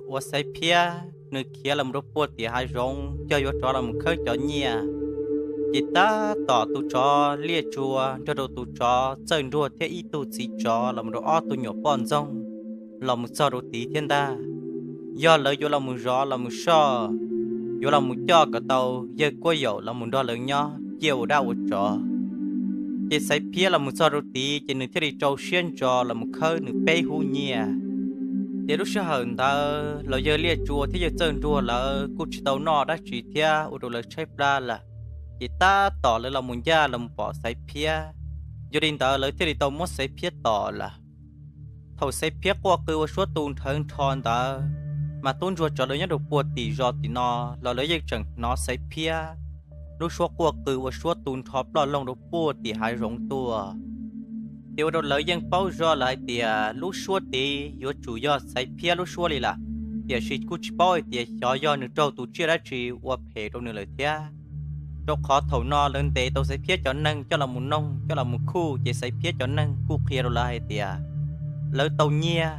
uas Xaiv Phiab nws khiav los rau puag tim hav zoov yog yuav rov los khawb cov nyiaj. Ces tab tom tus tsov Liaj Tsua nrog rau tus tsov Txawj Nruag thiab ib tug txiv tsov los rau ob tug nyuam poj ntxoog los mus txog rau tid thiab ntag. Yog lawv yuav los mus zov los mus soj, yuav los mus coj kom tau yawg Kuab Yaum los mus nrog lawv nyob cia ua dab ua tsov. Ces Xaiv Phiab los mus txog rau tid ces nws thiaj li rau siab ntso los mus khawb nws peb hub nyiaj. Ces lub sij hawm ntawd los yawg Liaj Tsua thiab yawg Txawj Nruag lawv kuj tsis tau noj dab tsi thiab ua rau lawv tshaib plab lawm. Ces tab tom lawv los mus ncaj los mus pom Xaiv Phiab, yog li ntawd lawv thiaj li tau muab Xaiv Phiab tom lawm. Thaum Xaiv Phiab quaj qw ua suab tu nrhawv nrho ntawd, mas tub ntsuag tsov lawv nyob rau puag tim zos tim no los lawv yeej tseem hnov Xaiv Phiab lub suab quaj qw ua suab tu nrho ploj loog rau puag tim hav zoov tuaj. Ces ua rau lawv yeej paub zog lawm hais tias lub suab tid yuav tsum yog Xaiv Phiab lub suab li lawm, tiam sis kuj tsis paub hais tias xyov yog nws raug tus tsiaj dab tsi ua phem rau nws lawm thiab. Rau qhov thaum no lawv ntes tau Xaiv Phiab cov neeg coj los mus noog coj los mus khuj ces Xaiv Phiab cov neeg kuj qhia rau lawv hais tias lawv tau nyiaj,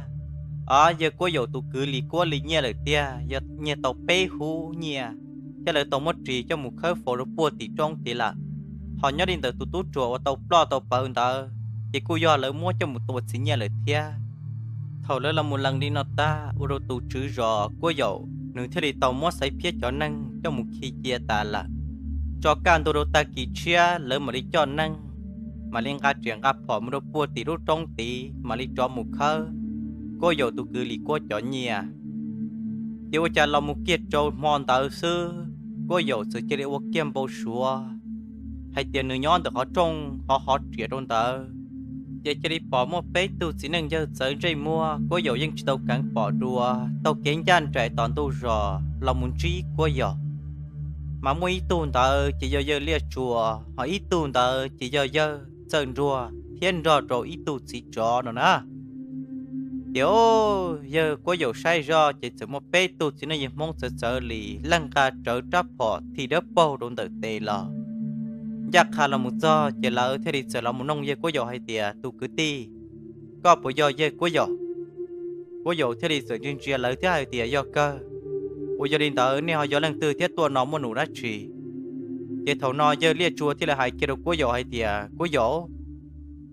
o, yawg Kuab Yaum tus kwv Lis Kuab li nyiaj lawm tiag, yog nyiaj tau peb hub nyiaj, thiab lawv tau muab ris coj mus khawb faus rau puag tim roob tid lawm. Ho nyob li ntawm tus tub ruam uas tau ploj tau pawv ntawd ces kuj yog lawv muab coj mus tua txiv nyiaj lawm thiab. Thaum lawv los mus lees li no tag ua rau tus tswv zos Kuab Yaum nws thiaj li tau muab Xaiv Phiab cov neeg coj mus khi cia tas lawm. Tso kaj ntug rau tag kis tshiab lawv mam li coj neeg, mam li nqa riam nqa phom mus rau puag tim lub roob tid mam li rov mus khawb Kuab Yaum tus kwv Lis Kuab cov nyiaj. Ces ua cas los mus kiag rau hmo ntawd xwb, Kuab Yaum txawm cia li ua kiag npau suav hais tias nws nyob ntawm qhov rooj qhov hov riam rau ntawd, ces cia li pom muaj peb tug txiv neej yawg txawv ntsej muag Kuab Yaum yeej tsis tau keev pom dua, taug kev ncaj nraim tom ntug zos los mus ntsib Kuab Yaum. Mas muaj ib tug ntawd ces yog yawg Liaj Tsua, ho ib tug ntawd ces yog yawg Txawj Nruag thiab nrog rau ib tug txiv tsov no na. Ces yawg Kuab Yaum saib zoj ces txawm muaj peb tug txiv neej yawg Hmoob txawv txawv li leej nqa rawv rab phom thim dawb paug rau ntawm tes los. Ncaj qha los mus txog ces lawv thiaj li txawm los mus noog yawg Kuab Yaum hais tias, tus kwv tij, koj puas yog yawg Kuab Yaum? Kuab Yaum thiaj li txawm ntsia ntsia lawv thiab hais tias, yog kawg. Uas yog li ntawd nej ho yog leej twg thiab tuaj no muaj num dab tsi? Ces thaum no yawg Liaj Tsua thiaj li hais kiag rau Kuab Yaum hais tias, Kuab Yaum,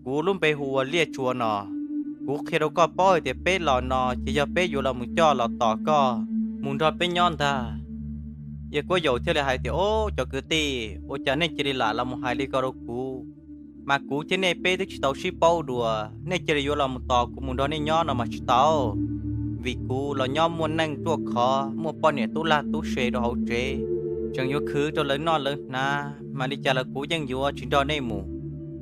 kuv lub npe hu ua Liaj Tsua no. Kuv qhia rau koj paub hais tias peb los no ces yog peb yuav los mus coj los tos koj mus nrog peb nyob ntag. Yawg Kuab Yaum thiaj li hais tias, o, cov kwv tij, ua cas nej cia li lam los mus hais li ko rau kuv? Mas kuv thiab nej peb twb tsis tau sib paub dua, nej cia li yuav los mus tos kuv mus nrog nej nyob no mas tsis tau. Vim kuv los nyob muaj neej ruaj khov, muaj poj niam tub lag tub se rau hauv tsev, tseem yuav khwv rau lawv noj lawv hnav, mas li cas los kuv yeej yuav tsis nrog nej mus.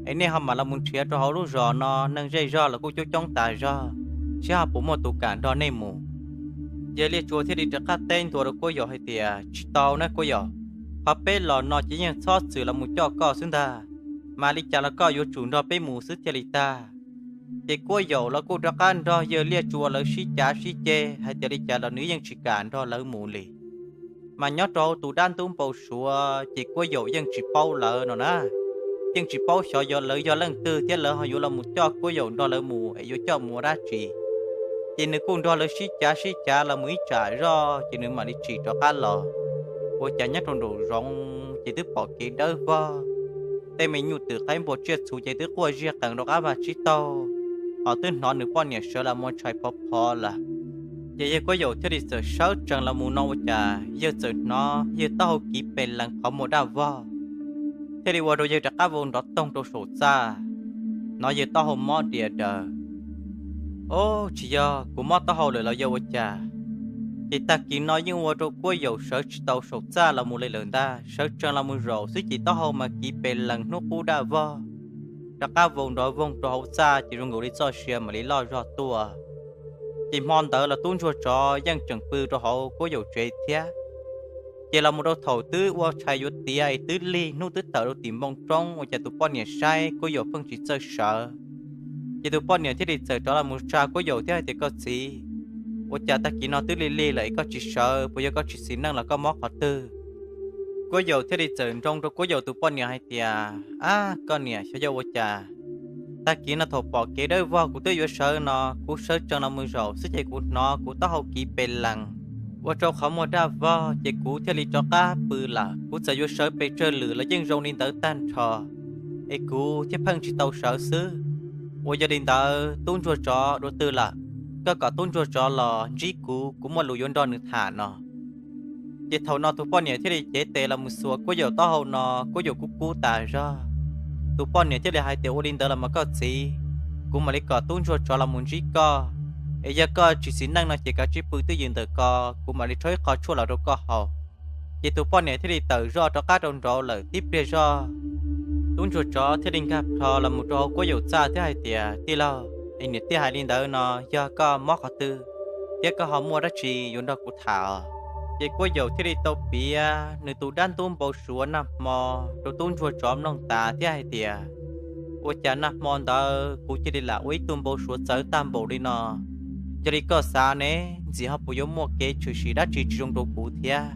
Es nej ho mam los mus nrhiav rau hauv lub zos no neeg zej zog los kuj coob coob tas zog, seb ho puas muaj tus kam nrog nej mus. Yawg Liaj Tsua thiaj li rov qab teb ntua rau Kuab Yaum hais tias, tsis tau na Kuab Yaum, qhov peb los no ces yeej txhob txwm los mus coj koj xwb ntag, mas li cas los koj yuav tsum nrog peb mus xwb thiaj li tag. Ces Kuab Yaum los kuj rov qab nrog yawg Liaj Tsua lawv sib cav sib ceg hais tias li cas los nws yeej tsis kam nrog lawv mus li. Mas nyob rau hauv tus dab ntub npau suav ces Kuab Yaum yeej tsis paub lawv no na, yeej tsis paub xyov yog lawv yog leej twg thiab lawv ho yuav los mus coj Kuab Yaum nrog lawv mus es yuav coj mus ua dab tsi. Ces nws kuj nrog lawv sib cav sib cav los mus ib tsam zoj ces nws mam li tsim rov qab los. Ua cas nyob rau nraum zoov ces twb pom kev dawb vog, tej me nyuj twm qaib npua tsiaj txhu ces twb quaj ziag qees rau qab vag tsib taug, ho twb hnov nws poj niam sawv los mus tshais phov phov lawm. Ces yawg Kuab Yaum thiaj li txawm sawv tsees los mus no ua cas yawg txawm hnov yawg taub hau kiv pes lees qhov muag daj vog, thiaj li ua rau yawg rov qab vau nrov toog rau saum txaj, hnov yawg taub hau mob dias daws. Ob, tsis yog kuv mob taub hau lawm los yog ua cas? Ces tag kis no yeej ua rau Kuab Yaum sawv tsis tau saum txaj los mus li lawm ntag, sawv tsees los mus zaum xwb ces taub hau mas kiv pes lees hnub qub daj vog, rov qab vau nrov voog rau hauv txaj ces zoo nkaus li txoj sia mam li loj zog tuaj. Ces hmo ntawd los tub ntsuag tsov yeej tseem pw rau hauv Kuab Yaum tsev thiab. Ces los mus rau thaum twb ua tshais yuav tiav es twb lig hnub twb tawm rau tim npoo roob ua cas tus poj niam saib Kuab Yaum pheej tsis txawj sawv. Ces tus poj niam thiaj li txawm rov los mus tsa Kuab Yaum thiab hais tias, koj txiv, ua cas tag kis no twb lig lig lawm es koj tsis sawv, puas yog koj tsis xis neej los koj mob qhov twg? Kuab Yaum thiaj li txawm nroo rau Kuab Yaum tus poj niam hais tias, ab, koj niam, xyov yog ua cas Tag kis no thaum pom kev dawb vog kuv twb yuav sawv no, kuv sawv tsees los mus zaum xwb ces kuv hnov kuv taub hau kiv pes lees, ua rau qhov muag daj vog ces kuv thiaj li rov qab pw lawm. Kuv txawm yuav sawv pes tsawg lwm los yeej zoo li ntawd tag nrho, es kuv thiaj pheej tsis tau sawv xwb. Ua yog li ntawd tub ntsuag tsov dua twg lawm? Koj kom tub ntsuag tsov los ntsib kuv, kuv muaj lus yuav nrog nws tham no. Ces thaum no tus poj niam thiaj li cev tes los mus xuas Kuab Yaum taub hau no, Kuab Yaum kub kub tas zog. Tus poj niam thiaj li hais tias, ua li ntawd los mas koj txiv, kuv mam li kom tub ntsuag tsov los mus ntsib koj, es yog koj tsis txiv neej no ces kav tsij pw twj ywm ntawm ko, kuv mam li rhaub ib qho tshuaj los rau koj haus. Ces tus poj niam thiaj li tawm zoj rov qab rau nraud lawm. Tib pliag zoj, tub ntsuag tsov thiaj li nkag plho los mus rau hauv Kuab Yaum txaj thiab hais tias, tij laug, es niam tij hais li ntawd no yog koj mob qhov twg, thiab koj ho muaj dab tsi yuav nrog kuv tham? Ces Kuab Yaum thiaj li tau piav nws tus dab ntub npau suav nag hmo rau tub ntsuag tsov mloog tas thiab hais tias, ua cas nag hmo ntawd kuv cia li lam ua ib tug npau suav txawv tag npaum li no? Yog li koj xav ne, ntxim ho puas yuav muaj kev tshwm sim dab tsi tsis zoo rau kuv thiab?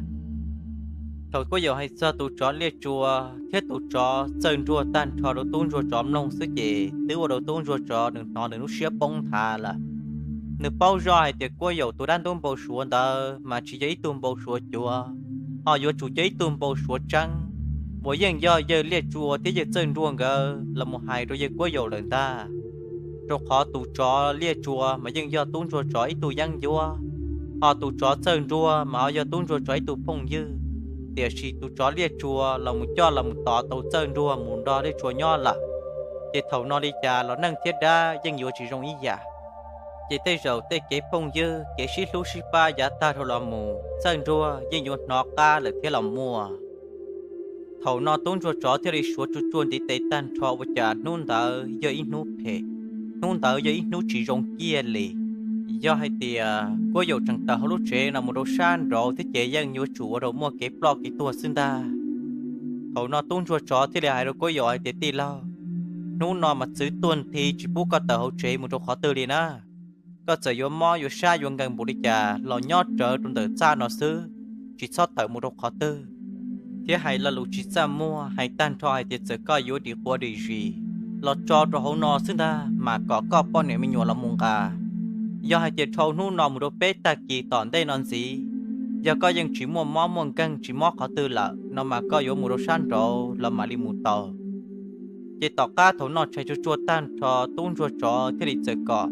Thaum Kuab Yaum hais txog tus tsov liaj tsua thiab tus tsov txawj nruag tag nrho rau tub ntsuag tsov mloog xwb ces twb ua rau tub ntsuag tsov nws hnov nws lub siab poob nthav lawm. Nws paub zoj hais tias Kuab Yaum tus dab ntub npau suav ntawd mas tsis yog ib tug npau suav cuav, ho yuav tsum yog ib tug npau suav tseeb uas yeej yog yawg liaj tsua thiab yawg txawj nruag nkawd los mus hais rau yawg Kuab Yaum lawm ntag. Rau qhov tus tsov liaj tsua mas yeej yog tub ntsuag tsov ib tug yeeb ncuab, ho tus tsov txawj nruag mas ho yog tub ntsuag tsov ib tug phooj ywg. Tiam sis tus tsov liaj tsua los mus coj los mus tos tau txawj nruag mus nrog liaj tsua nyob lawm, ces thaum no li cas los neeg thiab dab yeej yuav tsis zoo ib yam. Ces tej zaum tej kev phooj ywg, kev sib hlub sib pab yav tag dhau los mus txawj nruag yeej yuav hnov qab lawm thiab los muaj. Thaum no tub ntsuag tsov thiaj li suav tsuag tsuag ntiv tes tag nrho ua cas hnub ntawd yog ib hnub phem, hnub ntawd yog ib hnub tsis zoo kiag li. Yog hais tias Kuab Yaum tseem tawm hauv lub tsev no mus rau sab nraud thiab ces yeej yuav tsum ua rau muaj kev ploj kev tuag xwb ntag. Thaum no tub ntsuag tsov thiaj li hais rau Kuab Yaum hais tias, tij laug, hnub no mas txwv tuag nthi tsis pub koj tawm hauv tsev mus rau qhov twg li na. Koj txawm yuav mob yuav sab yuav nkees npaum li cas los nyob rawv rau ntawm txaj no xwb, tsis txhob tawm mus rau qhov twg. Thiab hais lo lus tsis txaj muag, hais tag nrho hais tias txawm koj yuav dim quav dim zis los tso rau hauv no xwb ntag mas kom koj poj niam me nyuam los mus nqa. Yog hais tias dhau hnub no mus rau peb tag kis tom ntej no ntxiv, yog koj yeej tsis muaj mob muaj nkeeg tsis mob qhov twg lawm no mas koj yuav mus rau sab nraud los mam li mus tau. Ces tom qab thaum noj tshais tsuag tsuag tag nrho tub ntsuag tsov thiaj li txawm kom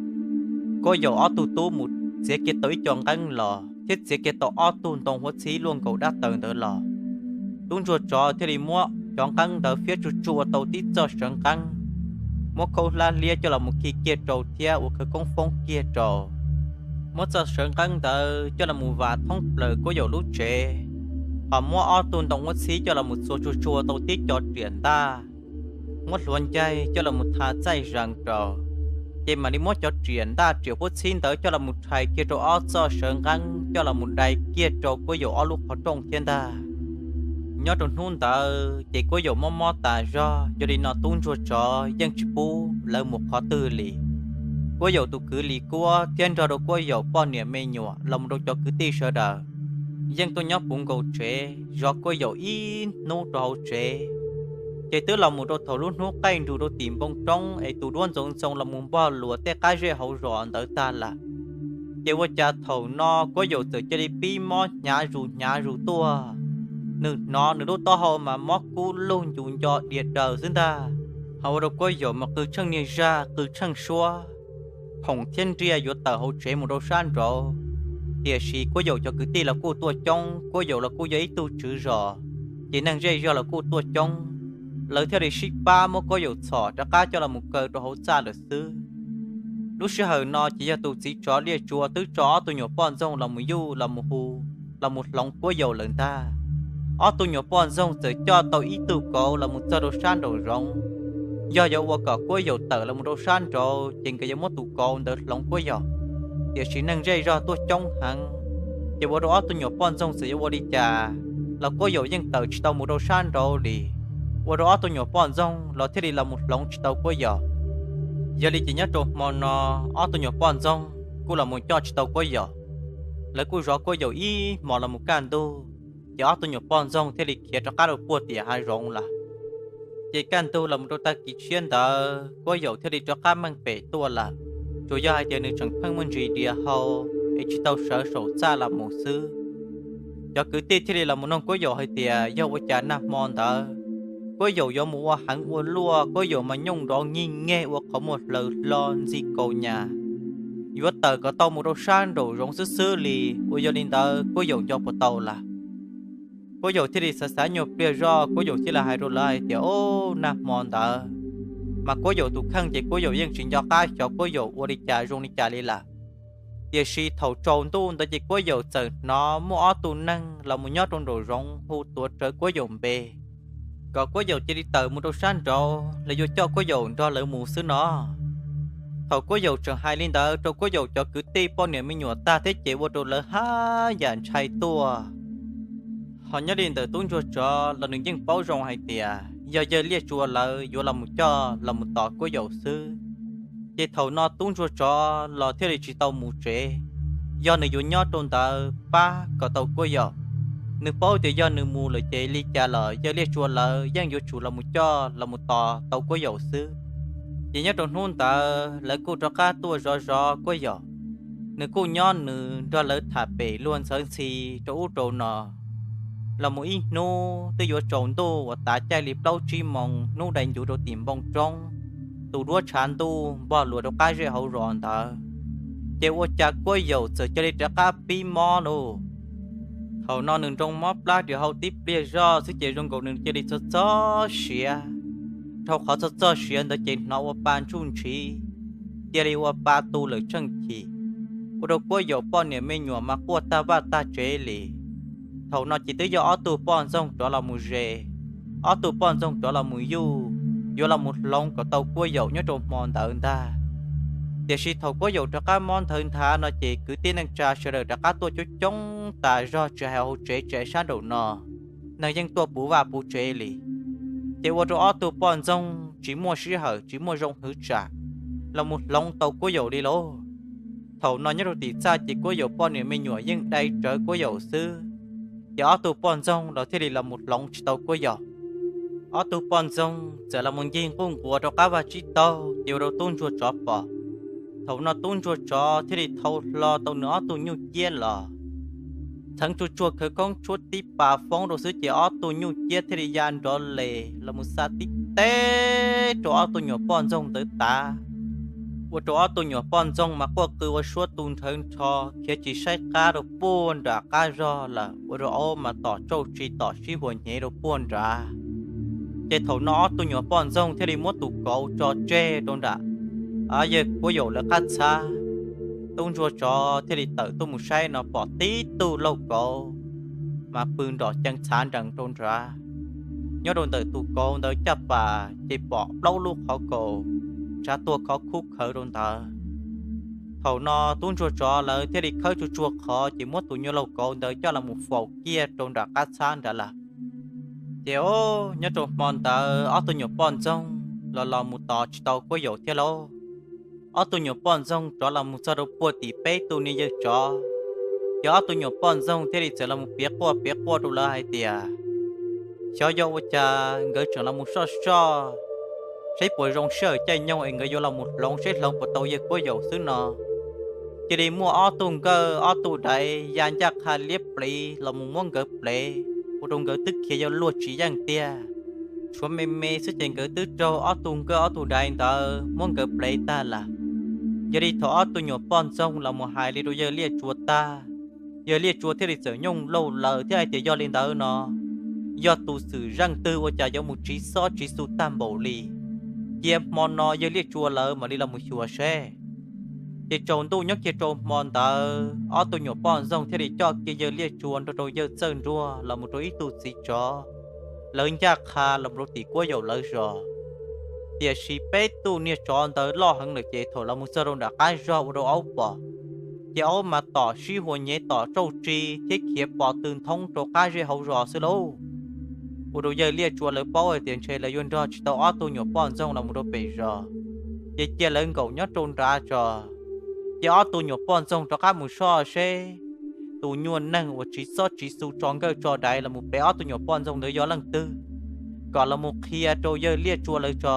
Kuab Yaum ob tug tub mus txiav kiag tau ib co nqeeb los thiab txiav kiag tau ob tug ntoo huab txhib luaj nkaus dab taws ntawd los. Tub ntsuag tsov thiaj li muab cov nqeeb ntawd fiab tsuag tsuag ua tau tib txoj sawv nqeeb, muab khaub hlab liab coj los mus khi kiag rau thiab ua khawv koob foob kiag rau. Muab txoj sawv nqeeb ntawd coj los mus vas thoob plaws Kuab Yaum lub tsev, ho muab ob tug ntoo huab txhib coj los mus txua tsuag tsuag tau tib co riam ntaj, muab hluav ncaig coj los mus tha txaij zees rau. Ces mam li muab cov riam ntaj riam huab txhib ntawd coj los mus rhais kiag rau ob txoj sawv nqeeb coj los mus dai kiag rau Kuab Yaum ob lub qhov rooj thiab ntag. Nyob rau hnub ntawd ces Kuab Yaum mob mob tas zog, yog li no tub ntsuag tsov yeej tsis pub lawv mus qhov twg li. Kuab Yaum tus kwv Lis Kuab thiab nrog rau Kuab Yaum poj niam me nyuam los mus rau cov kwv tij sawv daws yeej tuaj nyob puv nkaus tsev zov Kuab Yaum ib hnub rau hauv tsev. Ces twb los mus rau thaum lub hnub qaij nrug rau tim npoo roob es tus duab ntxoov ntxoo los mus npog luas tej qab zej hauv zos ntawd tag lawm. Ces ua cas thaum no Kuab Yaum txawm cia li pib mob hnyav zus hnyav zus tuaj. Nws hnov nws lub taub hau mas mob kub lug ncus nco diav daws xwb ntag, ho ua rau Kuab Yaum mas qw tsheej niag zaj qw tsheej suab, phoom thiab nriaj yuav tawm hauv tsev mus rau sab nraud. Tiam sis Kuab Yaum cov kwv tij los kuj tuaj coob, Kuab Yaum los kuj yog ib tug tswv zos, ces neeg zej zog los kuj tuaj coob, lawv thiaj li sib pab muab Kuab Yaum txhom rov qab coj los mus kaw rau hauv txaj lawm xwb. Lub sij hawm no ces yog tus txiv tsov liaj tsua twb tso ob tug nyuam poj ntxoog los mus yuj los mus hu, los mus hloov Kuab Yaum lawm ntag. Ob tug nyuam poj ntxoog txawm coj tau ib tug kauv los mus txog rau sab nraum zoov. Yog yuav ua kom Kuab Yaum tawm los mus rau sab nraud ces nkawd yuav muab tus kauv ntawd hloov Kuab Yaum. Tiam sis neeg zej zog tuaj coob heev, ces ua rau ob tug nyuam poj ntxoog txawm yuav ua li cas los Kuab Yaum yeej tawm tsis tau mus rau sab nraud li. Ua rau ob tug nyuam poj ntxoog los thiaj li los mus hloov tsis tau Kuab Yaum. Yog li ces nyob rau hmo no ob tug nyuam poj ntxoog kuj los mus coj tsis tau Kuab Yaum. Lawv kuj zov Kuab Yaum ib hmos los mus kaj ntug, ces ob tug nyuam poj ntxoog thiaj li khiav rov qab rau puag tim hav zoov lawm. Ces kaj ntug los mus rau tag kis tshiab ntawd Kuab Yaum thiaj li rov qab meej pem tuaj lawm, tsuas yog hais tias nws tseem pheej muaj ntsis dias hau es tsis tau sawv saum txaj los mus xwb. Cov kwv tij thiaj li los mus noog Kuab Yaum hais tias yog ua cas nag hmo ntawd Kuab Yaum yuav mus ua heev ua luaj, Kuab Yaum mas nyooj nrov nyig nyeg ua qhov muag hlaws hlo ntxi kaus nyas, yuav tawm kom tau mus rau sab nraum zoov xwb xwb li. Uas yog li ntawd Kuab Yaum nco puas tau lawm? Kuab Yaum thiaj li xav xav nyuag pliag zoj, Kuab Yaum thiaj li hais rau lawv hais tias, Ob, nag hmo ntawd mas Kuab Yaum tus kheej ces Kuab Yaum yeej tsis nco qab xyov Kuab Yaum ua li cas zoo li cas li lawm. Tiam sis thaum tsaus ntuj ntawd ces Kuab Yaum txawm hnov muaj ob tug neeg los mus nyob rau nraum zoov hu tuav rawv Kuab Yaum npe, kom Kuab Yaum cia li tawm mus rau sab nraud, lawv yuav coj Kuab Yaum nrog lawv mus xwb no. Thaum Kuab Yaum tseem hais li ntawd rau Kuab Yaum cov kwv tij poj niam me nyuam tag thiab ces ua rau lawv haj yam ntshai tuaj. Ho nyob li ntawm tub ntsuag tsov los nws yeej paub zoo hais tias yog yawg Liaj Tsua lawv yuav los mus coj los mus tos Kuab Yaum xwb. Ces thaum no tub ntsuag tsov los thiaj li tsis tau mus tsev, yog nws yuav nyob rau ntawd pab kom tau Kuab Yaum. Nws paub tias yog nws mus lawm ces li cas los yawg Liaj Tsua lawv yeej yuav tsum los mus coj los mus tos tau Kuab Yaum xwb. Ces nyob rau hnub ntawd lawv kuj rov qab tuaj zov zov Kuab Yaum. Nws kuj nyob nws nrog lawv tham pem luag ntxhawv ntxhi rau ub rau no. Los mus ib hnub twb yuav tsaus ntuj uas tav caij li plaub tsib moos hnub dai ncuv rau tim npoo roob, tus duab tshav ntuj npog luas rau qab zej hauv zos ntawd, ces ua cas Kuab Yaum txawm cia li rov qab pib mob lauj. Thaum no nws nroo mob plab riam hau tib pliag zoj xwb ces zoo nkaus nws cia li txog txog siav. Dhau qhov txog txog siav ntawd ces hnov ua pa ntsuj ntshiv, cia li ua pa tu lawm tsheej chim, ua rau Kuab Yaum poj niam me nyuam mas quaj tag vaj tag tsev li. Thaum no ces twb yog ob tug poj ntxoog rov los mus ze, ob tug poj ntxoog rov los mus yuj, yuav los mus hloov kom tau Kuab Yaum nyob rau hmo ntawd ntag. Tiam sis thaum Kuab Yaum rov qab mob nthawv nthav no ces kwv tij neej tsa sawv daws rov qab tuaj coob coob tas zog tsis hais hauv tsev tsev sab nraum no, neeg yeej tuaj puv vaj puv tsev li. Ces ua rau ob tug poj ntxoog tsis muaj sij hawm tsis muaj zoo hwv tsam los mus hloov tau Kuab Yaum li lauj. Thaum no nyob rau tim txaj ces Kuab Yaum poj niam me nyuam yeej dai rawv Kuab Yaum xwb, ces ob tug poj ntxoog los thiaj li los mus hloov tsis tau Kuab Yaum. Ob tug poj ntxoog txawm los mus ncig nquj nquav rau qab vaj tsib taug ces ua rau tub ntsuag tsov pom. Thaum no tub ntsuag tsov thiaj li thau hlo tau nws ob tug nyuj ciab los, txheev tsuag tsuag khawv koob tshuab tib pas foob rau xwb ces ob tug nyuj ciab thiaj li ya nrov les los mus xa tib teb rau ob tug nyuam poj ntxoog ntawd tas, ua rau ob tug nyuam poj ntxoog mas quaj qw ua suab tu nrhawv nrho khiav tsis saib qab rau puag nram qab zog lawm, ua rau aub mas tom tsauj tsi tom sib huas hnyev rau puag nrad. Ces thaum no ob tug nyuam poj ntxoog thiaj li muab tus kauv tso tseg rau nram yawg Kuab Yaum lawv qab txhab. Tub ntsuag tsov thiaj li tawm tuaj mus saib no pom tib tug lauj kauv mas pw nrom cees txhav nrees rau nrad. Nyob rau ntawm tus kauv ntawd caj pas ces pom plaub lub qhov kaus tsav tuag khov khub khawv rau ntawd. Thaum no tub ntsuag tsov lawv thiaj li khawb tsuag tsuag qhov ces muab tus nyuag lauj kauv ntawd coj los mus faus kiag rau nram qab txhab nrad lawm. Ces nyob rau hmo ntawd ob tug nyuam poj ntxoog los los mus tos tsis tau Kuab Yaum thiab lauj. Ob tug nyuam poj ntxoog rov los mus txog rau puag tim peb tug niag yawg tsov, ces ob tug nyuam poj ntxoog thiaj li txawm los mus piav quaj piav quaj rau lawv hais tias, xyov yog ua cas nkawd tseem los mus soj soj saib puas zoo sij hawm caij nyoog es nkawd yuav los mus hloov saib hloov puas tau yawg Kuab Yaum xwb no. Cia li muaj ob tug nkawj ob tug daiv ya ncaj qha liab pliv los mus muab nkawd plev, ua rau nkawd twb khiav yuav luag tsis yeej tiag. Tshuav me me xwb ces nkawd twb raug ob tug nkawj ob tug daiv ntawd muab nkawd plev tag lawm. Yog li thaum ob tug nyuam poj ntxoog los mus hais li rau yawg Liaj Tsua tag, yawg Liaj Tsua thiaj li txawm nyooj lauj laws thiab hais tias yog li ntawd no, yog tus xwm zeej twg ua cas yuav mus tsiv xob tsiv xu tag npaum li. Cia hmo no yawg Liaj Tsua lawv mam li los mus xyuas seb. Ces tsaus ntuj nyob kiag rau hmo ntawd ob tug nyuam poj ntxoog thiaj li coj kiag yawg Liaj Tsua nrog rau yawg Txawj Ntsuag los mus rau ib tug txiv tsov, lawv ncaj qha los mus rau tim Kuab Yaum lawv zos. Tiam sis peb tug niag tsov ntawd loj heev lawm ces thaum los mus txog rau nram qab zog ua rau aub pom, ces aub mas tom sib huas hnyev tom tsauj tsi thiab khiav pos tw nthoob rau qab zej hauv zos xwb lauj. Ua rau yawg Liaj Tsua lawv paub hais tias ntshe lawv yuav nrog tsis tau ob tug nyuam poj ntxoog los mus rau pem zos, ces cia lawv nkaum nyob rau nrad tso, cia ob tug nyuam poj ntxoog rov qab mus soj seb tus nyuag neeg uas tsiv xob tsiv xu tso nkawj tso daiv los mus plev ob tug nyuam poj ntxoog ntawd yog leej twg. kom los mus qhia rau yawg Liaj Tsua lawv tso,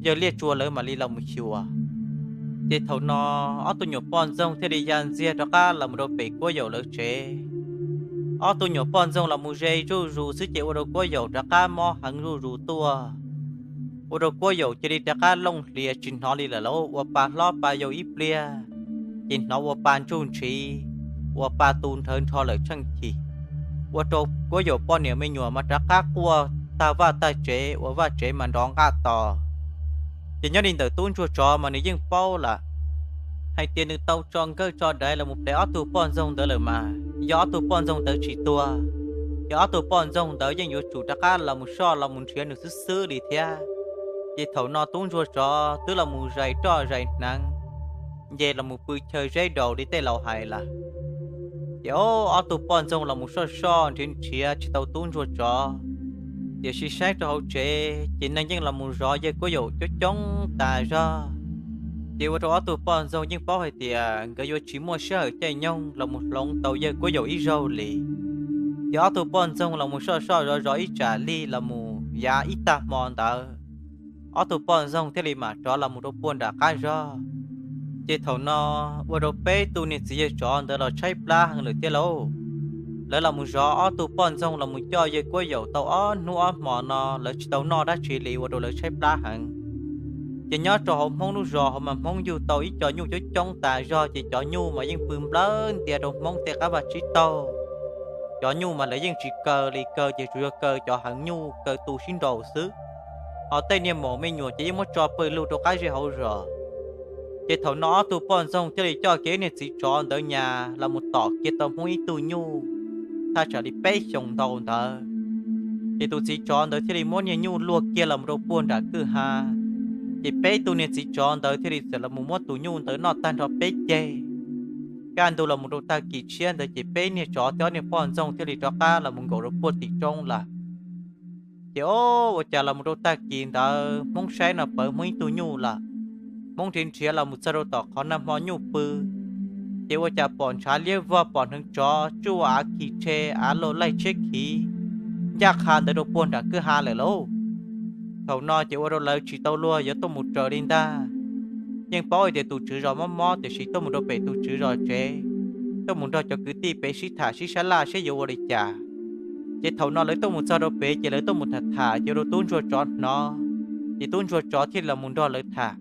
yawg Liaj Tsua lawv mam li los mus xyuas. Ces thaum no ob tug nyuam poj ntxoog thiaj li ya ntxiag rov qab los mus rau pem Kuab Yaum lawv tsev. Ob tug nyuam poj ntxoog los mus ze zuj zus xwb ces ua rau Kuab Yaum rov qab mob heev zuj zus tuaj, ua rau Kuab Yaum cia li rov qab looj hlias tsis hnov li lawm lauj. Ua pa hlob pa yau ib pliag ces hnov ua pa ntsuj ntshiv, ua pa tu nrhawv nrho lawm tsheej chim, ua rau Kuab Yaum poj niam me nyuam mas rov qab quaj tag vaj tag tsev, ua vaj tsev mas nrov nqaj tos. Ces nyob li ntawm tub ntsuag tsov mas nws yeej paub lawm hais tias nws tau tso nkawj tso daiv los mus plev ob tug poj ntxoog ntawd lawm mas yog ob tug poj ntxoog ntawd tsis tuag, ces ob tug poj ntxoog ntawd yeej yuav tsum rov qab los mus soj los mus nrhiav nws xwb xwb li thiab. Ces thaum no tub ntsuag tsov twb los mus zais roj zais hneev, nce los mus pw chaw zeb daus li tej laus hais lawm. Ces ob tug poj ntxoog los mus soj soj nrhiav nrhiav tsis tau tub ntsuag tsov, tiam sis saib rau hauv tsev ces neeg yeej los mus zov yawg Kuab Yaum coob coob tas zog. Ces ua rau ob tug poj ntxoog yeej paub hais tias nkawd yuav tsis muaj sij hawm caij nyoog los mus hloov tau yawg Kuab Yaum ib zaug li. Ces ob tug poj ntxoog los mus soj soj zov zov ib tsam lig los mus yav ib tag hmo ntawd, ob tug poj ntxoog thiaj li mam rov los mus rau puag nram qab zog. Ces thaum no ua rau peb tug niag txiv yawg tsov ntawd los tshaib plab heev lawm thiab lauj. Lawv los mus zov ob tug poj ntxoog los mus coj yawg Kuab Yaum tau ob hnub ob hmo no lawv tsis tau noj dab tsi li ua rau lawv tshaib plab heev. Ces nyob rau hauv Hmoob lub zos hauv mas Hmoob yug tau ib co nyuj coob coob tas zog ces cov nyuj mas yeej pw nplawg ntia rau Hmoob tej qab vaj tsib taug. Cov nyuj mas lawv yeej tsis kaw li, kaw ces tsuas yog kaw cov heev nyuj kaw tu sib nraus xwb. Ho tej niag maum me nyuam ces yeej muab tso pawg lug rau qab zej hauv zos. Ces thaum no ob tug poj ntxoog thiaj li coj kiag ib niag txiv tsov ntawd nyas los mus tom kiag tau Hmoob ib tug nyuj thaj tsam li peb xyoos ntau ntawd. Ces tus txiv tsov ntawd thiaj li muab niag nyuj luaj kiag los mus rau puag nram kwj ha. Ces peb tug niag txiv tsov ntawd thiaj li txawm los mus muab tus nyuj ntawd noj tag nrho peb ceg. Kaj ntug los mus rau tag kis tshiab ntawd ces peb niag tsov thiab ob niag poj ntxoog thiaj li rov qab los mus nkaum rau puag tim roob lawm. Ces o, ua cas los mus rau tag kis ntawd Hmoob saib no pawv Hmoob ib tug nyuj lawm. Hmoob nrhiav nrhiav los mus txog rau tom qhov nag hmo nyuj pw, ces ua cas pom ntshav liab vog, pom hneev tsov tsuj av khi tshe, av loj laij tshiab khiv ncaj qha ntawd rau puag nram kwj ha lawm lauj. Thaum no ces ua rau lawv tsis tau luag yuav tuaj mus raws li ntag. Yeej paub hais tias tus tswv zos mob mob tiam sis tuaj mus rau pem tus tswv zos tsev, tuaj mus nrog cov kwv tij pem sib tham sib sab laj seb yuav ua li cas. Ces thaum no lawv tuaj mus txog rau pem ces lawv tuaj mus tham tham ces ua rau tub ntsuag tsov hnov, ces tub ntsuag tsov thiaj li los mus nrog lawv tham,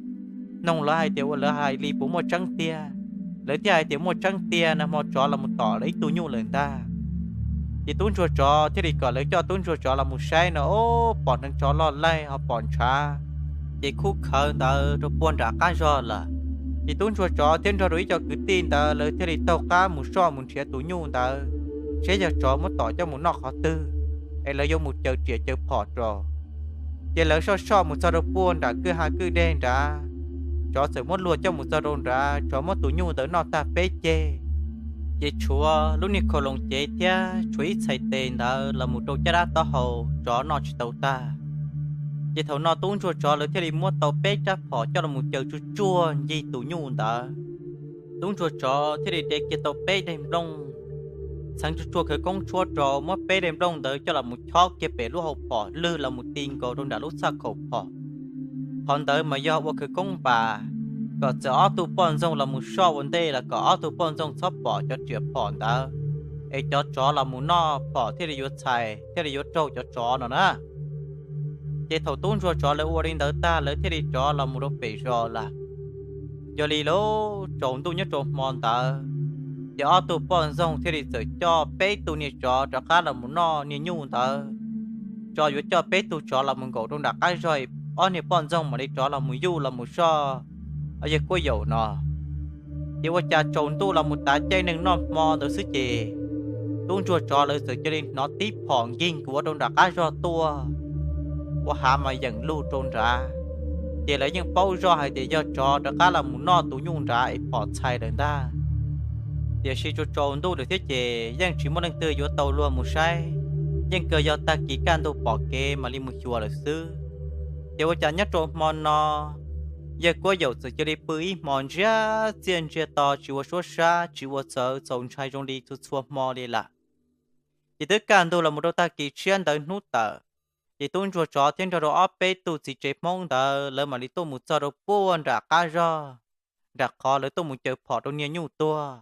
noog lawv hais tias ua lawv hais li puas muaj tseeb tiag. Lawv thiaj hais tias muaj tseeb tiag, nag hmo tsov los mus tom lawv ib tug nyuj lawm ntag. Ces tub ntsuag tsov thiaj li kom lawv coj tub ntsuag tsov los mus saib no, o, pom hneev tsov loj laij ho pom ntshav ces khub khawv ntawd rau puag nram qab zog lawm. Ces tub ntsuag tsov thiab nrog rau ib co kwv tij ntawd lawv thiaj li taug qab mus soj mus nrhiav tus nyuj ntawd, seb yog tsov muab tom coj mus noj qhov twg, es lawv yuav mus caw riam caw phom rau. Ces lawv soj soj mus txog rau puag nram kwj ha kwj deg nrad, tsov txawm muab luag coj mus txog rau nrad, tsov muab tus nyuj ntawd noj tag peb ceg. Ces tshuav lub niag khau loos cev thiab tshuav ib txhais tes ntawd los mus rau caj dab taub hau, tsov noj tsis tau tag. Ces thaum no tub ntsuag tsov lawv thiaj li muab tau peb rab phom coj los mus caw tsuj tsuag ncig tus nyuj ntawd. Tub ntsuag tsov thiaj li de kiag tau peb daim nplooj, txheev tsuj tsuag khawv koob tshuab rau, muab peb daim nplooj ntawd coj los mus chob kiag pem lub hau phom lwg los mus ti nkaus rau nram lub txhaj khaum phom. Qhov ntawd mas yog ua khawv koob npas, kom txawm ob tug poj ntxoog los mus soj ua ntej los kom ob tug poj ntxoog txhob pom cov riam phom ntawd, es cov tsov los mus noj phom thiaj li yuav txhais thiaj li yuav raug cov tsov no na. Ces thaum tub ntsuag tsov lawv ua li ntawd tag lawv thiaj li rov los mus rau pem zos lawm. Yog li lub tsaus ntuj nyob rau hmo ntawd, ces ob tug poj ntxoog thiaj li txawm coj peb tug niag tsov rov qab los mus noj niag nyuj ntawd. Tsov yuav coj peb tug tsov los mus nkaum rau nram qab zog, ob niag poj ntxoog mam li rov los mus yuj los mus soj yawg Kuab Yaum no. Ces ua cas tsaus ntuj los mus tav caij neeg noj hmo ntawd xwb ces tub ntsuag tsov lawv txawm cia li hnov tib phom nkig nkuav rau nram qab zog tuaj, ua hav mas yeem lug rau nrad. Ces lawv yeej paub zoj hais tias yog tsov rov qab los mus noj tus nyuj nrad es phom txhais lawm ntag. Tiam sis tsaus tsaus ntuj lawm thiab ces yeej tsis muaj leej twg yuav tau luag mus saib, yeej kawg yog tag kis kaj ntug pom kev mam li mus xyuas lawm xwb. Ces ua cas nyob rau hmo no, yawg Kuab Yaum txawm cia li pw ib hmo ntsiag txiaj ntsiag to tsis ua suab sab tsis ua txawv txaus ntshai zoo li txhua txhua hmo li lawm. Ces twb kaj ntug los mus rau tag kis tshiab ntawd hnub tawm, Ces tub ntsuag tsov thiab nrog rau ob peb tug txiv tsev Hmoob ntawd lawv mam li tuaj mus txog rau puag nram qab zog, nram qhov lawv tuaj mus caws phom rau niag nyuj tuag.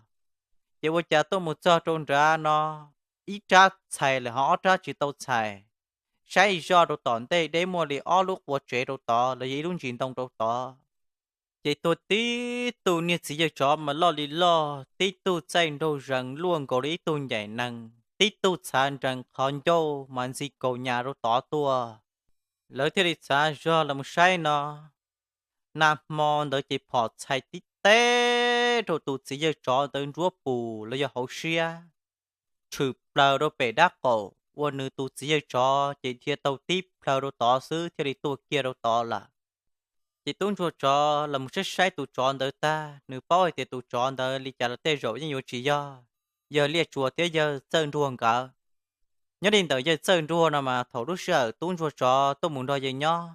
Ces ua cas tuaj mus txog rau nrad no, ib rab txhais lawm ho ob rab tsis tau txhais, saib zoj rau tom ntej deb muaj li ob lub qua tsev rau tod los yog ib lub ntsis ntoo rau tod. Ces tuag tib tug niag txiv yawg tsov mas loj li loj, tib tug txaij nraug zees luaj nkaus li ib tug ncaim nees, tib tug txhav nrees qhov ncauj mas ntxi kaus nyas rau tod tuaj. Lawv thiaj li txav zog los mus saib no, nag hmo ntawd ces phom txhais tib teb rau tus txiv yawg tsov ntawd nruab pus los yog hauv siab, tshwm plaws rau pem dab qaum ua nws tus txiv yawg tsov ces dhia tau tib plhaw rau tod xwb thiaj li tuag kiag rau tod lawm. Ces tub ntsuag tsov los mus saib saib tus tsov ntawd tag, nws paub hais tias tus tsov ntawd li cas los tej zaum yeej yuav tsis yog yawg Liaj Tsua thiab yawg Txawj Nruag nkawd. Nyob li ntawm yawg Txawj Nruag no mas thaum lub sij hawm tub ntsuag tsov tuaj mus nrog yawg nyob,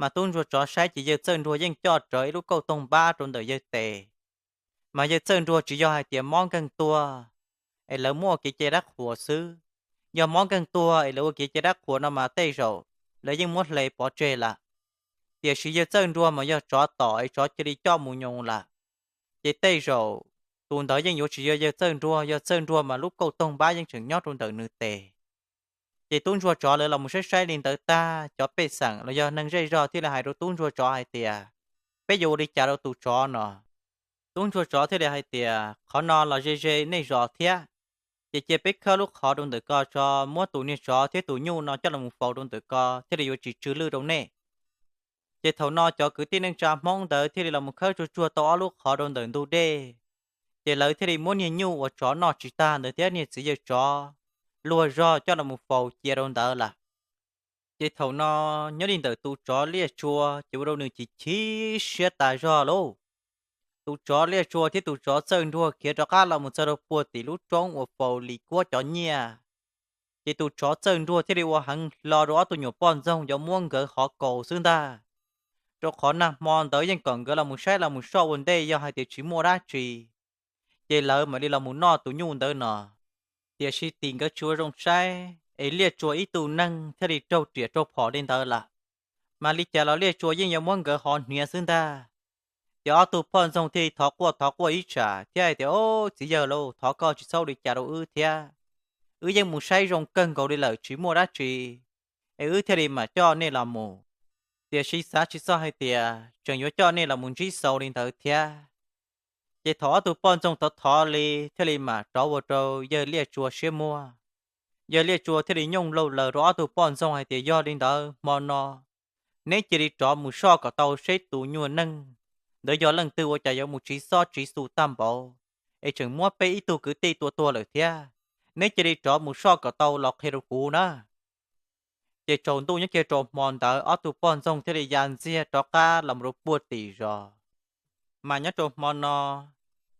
mas tub ntsuag tsov saib ces yawg Txawj Nruag yeej coj rawv ib lub kauj toog npab rau ntawm yawg tes. Mas yawg Txawj Nruag tsis yog hais tias mob nkeeg tuag es lawv muab ua kev cai dab qhuas xwb. Yog mob nkeeg tuag es lawv ua kev cai dab qhuas no mas tej zaum lawv yeej muab hle pov tseg lawm. Tiam sis yawg Txawj Nruag mas yog tsov tom es tsov cia li coj mus nyoos lawm, ces tej zaum tus ntawd yeej yuav tsis yog yawg Txawj Nruag, yog Txawj Nruag mas lub kauj toog npab yeej tseem nyob rau ntawm nws tes. Ces tub ntsuag tsov lawv los mus saib saib li ntawd tag, cov pej xeem los yog neeg zej zog thiaj li hais rau tub ntsuag tsov hais tias, peb yuav ua li cas rau tus tsov no? Tub ntsuag tsov thiaj li hais tias, qhov no los ze ze nej zos thiab, ces cia peb khawb lub qhov rau ntawm ko tso, muab tus niag tsov thiab tus nyuj no coj los faus rau ntawm ko thiaj li yuav tsis tsw lwj rau nej. Ces thaum no cov kwv tij neej tsa Hmoob ntawd thiaj li los mus khawb tsuag tsuag tau ob lub qhov rau ntawm ntug dej. Ces lawv thiaj li muab niag nyuj uas tsov noj tsis tag ntawd thiab niag txiv yawg tsov luag zog coj los mus faus cia rau ntawd lawm. Ces thaum no nyob li ntawm tus tsov Liaj Tsua ces ua rau nws chim chim siab tas zog lauj. Tus tsov Liaj Tsua thiab tus tsov Txawj Nruag khiav rov qab los mus txog rau puag tim lub roob uas faus Lis Kuab cov nyiaj. Ces tus tsov Txawj Nruag thiaj li ua heev hlo rau ob tug nyuam poj ntxoog yuav muab nkawd hov kaus xwb ntag, rau qhov nag hmo ntawd yeej kom nkawd los mus saib los mus soj ua ntej, yog hais tias tsis muaj dab tsi ces lawv mam li los mus noj tus nyuj ntawd no. Tiam sis tim nkawd tsis ua zoo saib es Liaj Tsua ib tug neeg thiaj li raug riam raug phom li ntawd lawm. Mas li cas los Liaj Tsua yeej yuav muab nkawd hov hniav xwb ntag. Ces ob tug poj ntxoog thiaj li thov quaj thov quaj ib tsam thiab hais tias, Au, txiv yawg lauj, thov koj tsis txhob ua li cas rau wb thiab. Wb yeej mus saib zoo kawg nkaus li lawm tsis muaj dab tsi, es wb thiaj li mam coj nej los mus. Tiam sis xav tsis txog hais tias tseem yuav coj nej los mus ntsib xau li ntawd thiab. Ces thaum ob tug poj ntxoog thov thov li thiaj li mam rov ua rau yawg Liaj Tsua siab muag. Yawg Liaj Tsua thiaj li nyooj laug laws rau ob tug poj ntxoog hais tias, Yog li ntawd hmo no neb cia li rov mus soj kom tau seb tus nyuag neeg ntawd yog leej twg ua cas yuav mus tsiv xob tsiv xu tag npaum, es tseem muab peb ib tug kwv tij tua tuag lawm thiab. Neb cia li rov mus soj kom tau los qhia rau kuv na. Ces tsaus ntuj nyob kiag rau hmo ntawd ob tug poj ntxoog thiaj li ya ntxiag rov qab los mus rau puag tim zos. Mas nyob rau hmo no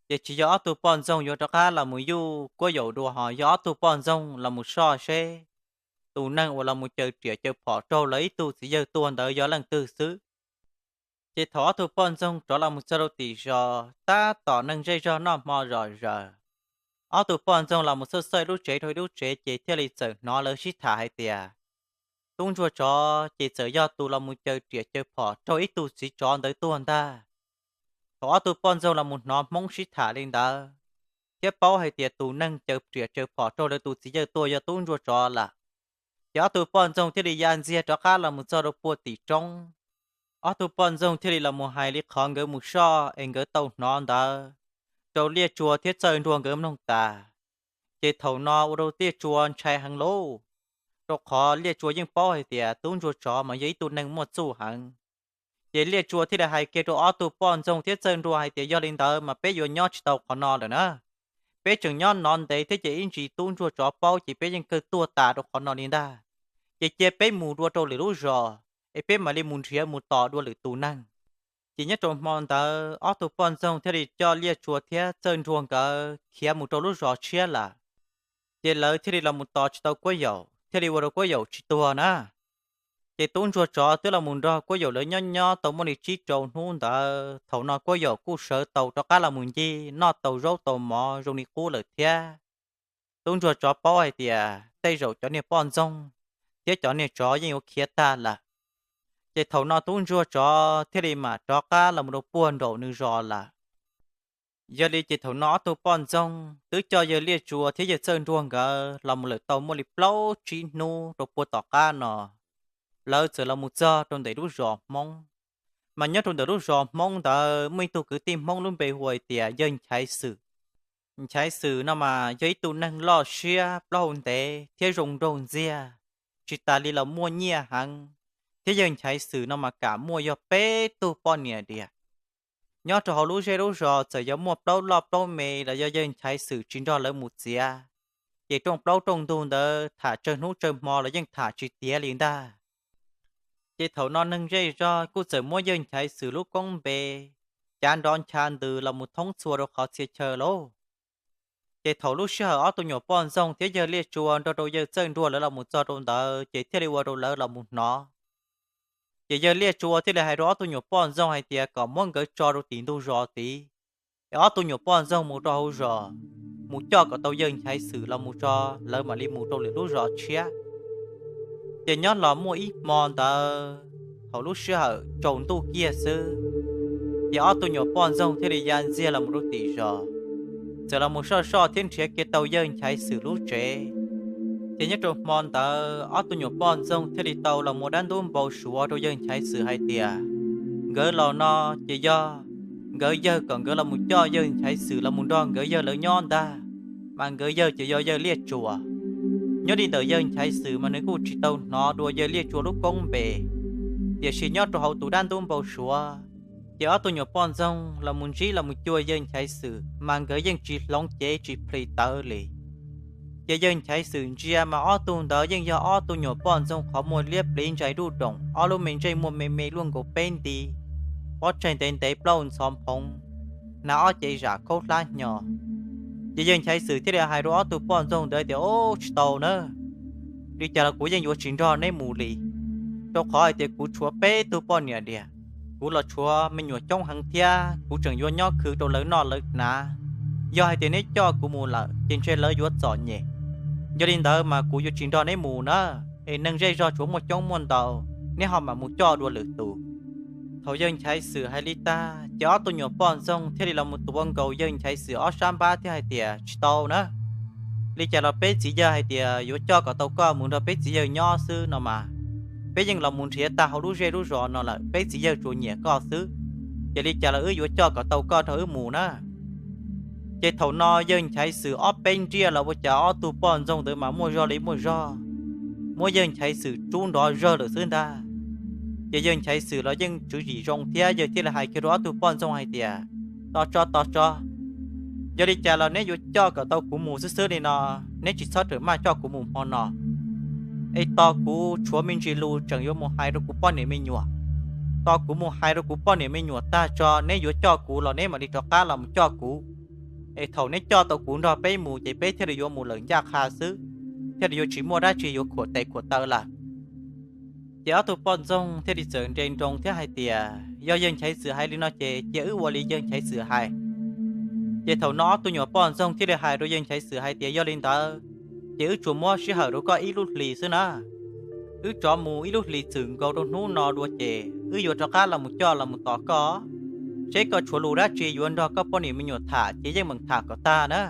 ces tsis yog ob tug poj ntxoog yuav rov qab los mus yuj Kuab Yaum dua, ho yog ob tug poj ntxoog los mus soj seb tus neeg uas los mus caws riam caws phom raug lawv ib tug txiv yawg tuag ntawd yog leej twg xwb. Ces thaum ob tug poj ntxoog rov los mus txog rau tim zos, tab tom neeg zej zog noj hmo zom zaws. Ob tug poj ntxoog los mus txhawj txhawj lub tsev rau ib lub tsev, ces thiaj li txawm hnov lawv sib tham hais tias, tub ntsuag tsov ces txawm yog tus los mus caws riam caws phom raug ib tug txiv tsov ntawd tuag ntag. Thaum ob tug poj ntxoog los mus hnov Hmoob sib tham li ntawd, thiab paub hais tias tus neeg caws riam caws phom raug lawv tus txiv yawg tuag yog tub ntsuag tsov lawm, ces ob tug poj ntxoog thiaj li ya ntxiag rov qab los mus txog rau puag tim roob. Ob tug poj ntxoog thiaj li los mus hais li qhov nkawd mus soj es nkawd tau hnov ntawd rau Liaj Tsua thiab Txawj Nruag nkawd mloog tas. Ces thaum no ua rau Liaj Tsua ntshai heev lauj, rau qhov Liaj Tsua yeej paub hais tias tub ntsuag tsov mas yog ib tug neeg muaj txuj heev. Ces Liaj Tsua thiaj li hais kiag rau ob tug poj ntxoog thiab Txawj Nruag hais tias, yog li ntawd mas peb yuav nyob tsis tau qhov no lawm na. Peb tseem nyob no ntev thiab ces ib ntsis tub ntsuag tsov paub ces peb yeej kawg tuag tas rau qhov no li ntag. Ces cia peb mus dua rau lwm lub zos es peb mam li mus nrhiav mus tos dua lwm tus neeg. Ces nyob rau hmo ntawd ob tug poj ntxoog thiaj li coj Liaj Tsua thiab Txawj Nruag nkawd khiav mus rau lub zos tshiab lawm. Ces lawv thiaj li los mus tos tsis tau Kuab Yaum, thiaj li ua rau Kuab Yaum tsis tuag na. Ces tub ntsuag tsov twb los mus nrog Kuab Yaum lawv nyob nyob tau muaj li tsib rau hnub ntawd, thaum no Kuab Yaum kuj sawv tau rov qab los mus ncig noj tau zaub tau mov zoo li qub lawm thiab. Tub ntsuag tsov paub hais tias tej zaum cov niag poj ntxoog thiab cov niag tsov yeej yuav khiav tag lawm. Ces thaum no tub ntsuag tsov thiaj li mam rov qab los mus rau puag nraum nws zos lawm. Yog li ces thaum no ob tug poj ntxoog twb coj yawg Liaj Tsua thiab yawg Txawj Nruag nkawd los mus lawm tau muaj li plaub tsib hnub rau puag tom qab no, lawv txawm los mus txog rau ntawm lub zos Hmoob. Mas nyob rau ntawm lub zos Hmoob ntawd muaj ib tug kwv tij Hmoob lub npe hu hais tias yawg Nchaiv Xwm. Nchaiv Xwm no mas yog ib tug neeg loj siab plaub hau ntev thiab zoo nraug ntxiag, tsis tas li los muaj nyiaj heev, thiab yawg Nchaiv Xwm no mas kam muaj yog peb tug poj niam diam. Nyob rau hauv lub zej lub zos txawm yog muaj plaub loj plaub me los yog yawg Nchaiv Xwm tsis nrog lawv mus txiav, ces rooj plaub rooj ntug ntawd tham tsawg hnub tsawg hmo los yeej tham tsis tiav li ntag. Ces thaum no neeg zej zog kuj txawm muab yawg Nchaiv Xwm lub koob npe cav nrov ncha ntws los mus thoob txhua rau qhov txhia chaw lauj. Ces thaum lub sij hawm ob tug nyuam poj ntxoog thiab yawg Liaj Tsua nrog rau yawg Txawj Nruag lawv los mus txog rau ntawd ces thiaj li ua rau lawv los mus hnov. Ces yawg Liaj Tsua thiaj li hais rau ob tug nyuam poj ntxoog hais tias kom muab nkawd tso rau tim ntug zos tid, es ob tug nyuam poj ntxoog mus rau hauv zos, mus coj kom tau yawg Nchaiv Xwm los mus tso, lawv mam li mus rau lwm lub zos tshiab. Ces nyob los muaj ib hmo ntawd, thaum lub sij hawm tsaus ntuj kiag xwb, ces ob tug nyuam poj ntxoog thiaj li ya ntxiag los mus rau tim zos, txawm los mus soj soj thiab nrhiav kiag tau yawg Nchaiv Xwm lub tsev. Ces nyob rau hmo ntawd ob tug nyuam poj ntxoog thiaj li tau los mus dab ntub npau suav rau yawg Nchaiv Xwm hais tias nkawd los no ces yog nkawd yawg kom nkawd los mus coj yawg Nchaiv Xwm los mus nrog nkawd yawg lawv nyob ntag, mas nkawd yawg ces yog yawg Liaj Tsua. Nyob li ntawm yawg Nchaiv Xwm mas nws kuj tsis tau hnov dua yawg Liaj Tsua lub koob npe, tiam sis nyob rau hauv tus dab ntub npau suav, ces ob tug nyuam poj ntxoog los mus ntsib los mus cuag yawg Nchaiv Xwm mas nkawd yeej tsis hloov cev tsis plhis tawv li. Ces yawg Nchaiv Xwm ntsia mas ob tug ntawd yeej yog ob tug nyuam poj ntxoog qhov muag liab pliv ntsais duj doom, ob lub me ntsej muag me me luaj nkaus peb nti, pob tsaig ntev ntev plaub ntxhov phoov, hnav ob cev zam khaub hlab hnyo. Ces yawg Nchaiv Xwm thiaj li hais rau ob tug poj ntxoog ntawd tias, Ub, tsis tau na, li cas los kuv yeej yuav tsis nrog neb mus li, rau qhov hais tias kuv tshuav peb tug poj niam diam, kuv los tshuav me nyuam coob heev thiab kuv tseem yuav nyob khwv rau lawv noj lawv hnav. Yog hais tias neb coj kuv mus lawm ces ntshe lawv yuav txom nyem. Yog li ntawd mas kuv yuav tsis nrog neb mus na, es neeg zej zog tsuav muaj coob muaj ntau, neb ho mam mus coj dua lwm tus. Thaum yawg Nchaiv Xwm hais li tag ces ob tug nyuam poj ntxoog thiaj li los mus tuav nkaus yawg Nchaiv Xwm ob sab npab thiab hais tias, Tsis tau na, li cas los peb txiv yawg hais tias yuav coj kom tau koj mus nrog peb txiv yawg nyob xwb no mas, peb yeej los mus nrhiav tag hauv lub zej lub zos no lawm, peb txiv yawg tsuas nyiam koj xwb, ces li cas los wb yuav coj kom tau koj nrog wb mus na. Ces thaum no yawg Nchaiv Xwm ob peb nriaj los ua cas ob tug poj ntxoog ntawd mas muaj zog li muaj zog, muab yawg Nchaiv Xwm rub nrov zawg lawm xwb ntag. Ces yawg Nchaiv Xwm los yeej tswv yim zoo thiab yawg thiaj li hais kiag rau ob tug poj ntxoog hais tias, Tos tso, tos tso, yog li cas los neb yuav coj kom tau kuv mus xwb xwb li no, neb tsis txhob rawm maj coj kuv mus hmo no. Es tos kuv tshuav me ntsis lus tseem yuav mus hais rau kuv poj niam me nyuam. Tos kuv mus hais rau kuv poj niam me nyuam tag tso neb yuav coj kuv los neb mam li rov qab los mus coj kuv. Es thaum neb coj tau kuv nrog peb mus ces peb thiaj li yuav mus lawm ncaj qha xwb, thiaj li yuav tsis muaj dab tsi yuav khuam tes khuam taw lawm. Ces ob tug poj ntxoog thiaj li txawm nres nroos thiab hais tias, Yog yawg Nchaiv Xwm hais li no ces cia wb ua li yawg Nchaiv Xwm hais. Ces thaum no ob tug nyuam poj ntxoog thiaj li hais rau yawg Nchaiv Xwm hais tias, Yog li ntawd, ces wb tsuas muab sij hawm rau koj ib lub hlis xwb na. Wb rov mus ib lub hlis txwm nkaus rau hnub no dua ces wb yuav rov qab los mus coj los mus tos koj, seb koj tshuav lus dab tsi yuav nrog koj poj niam me nyuam tham ces yeej meem tham kom tag na.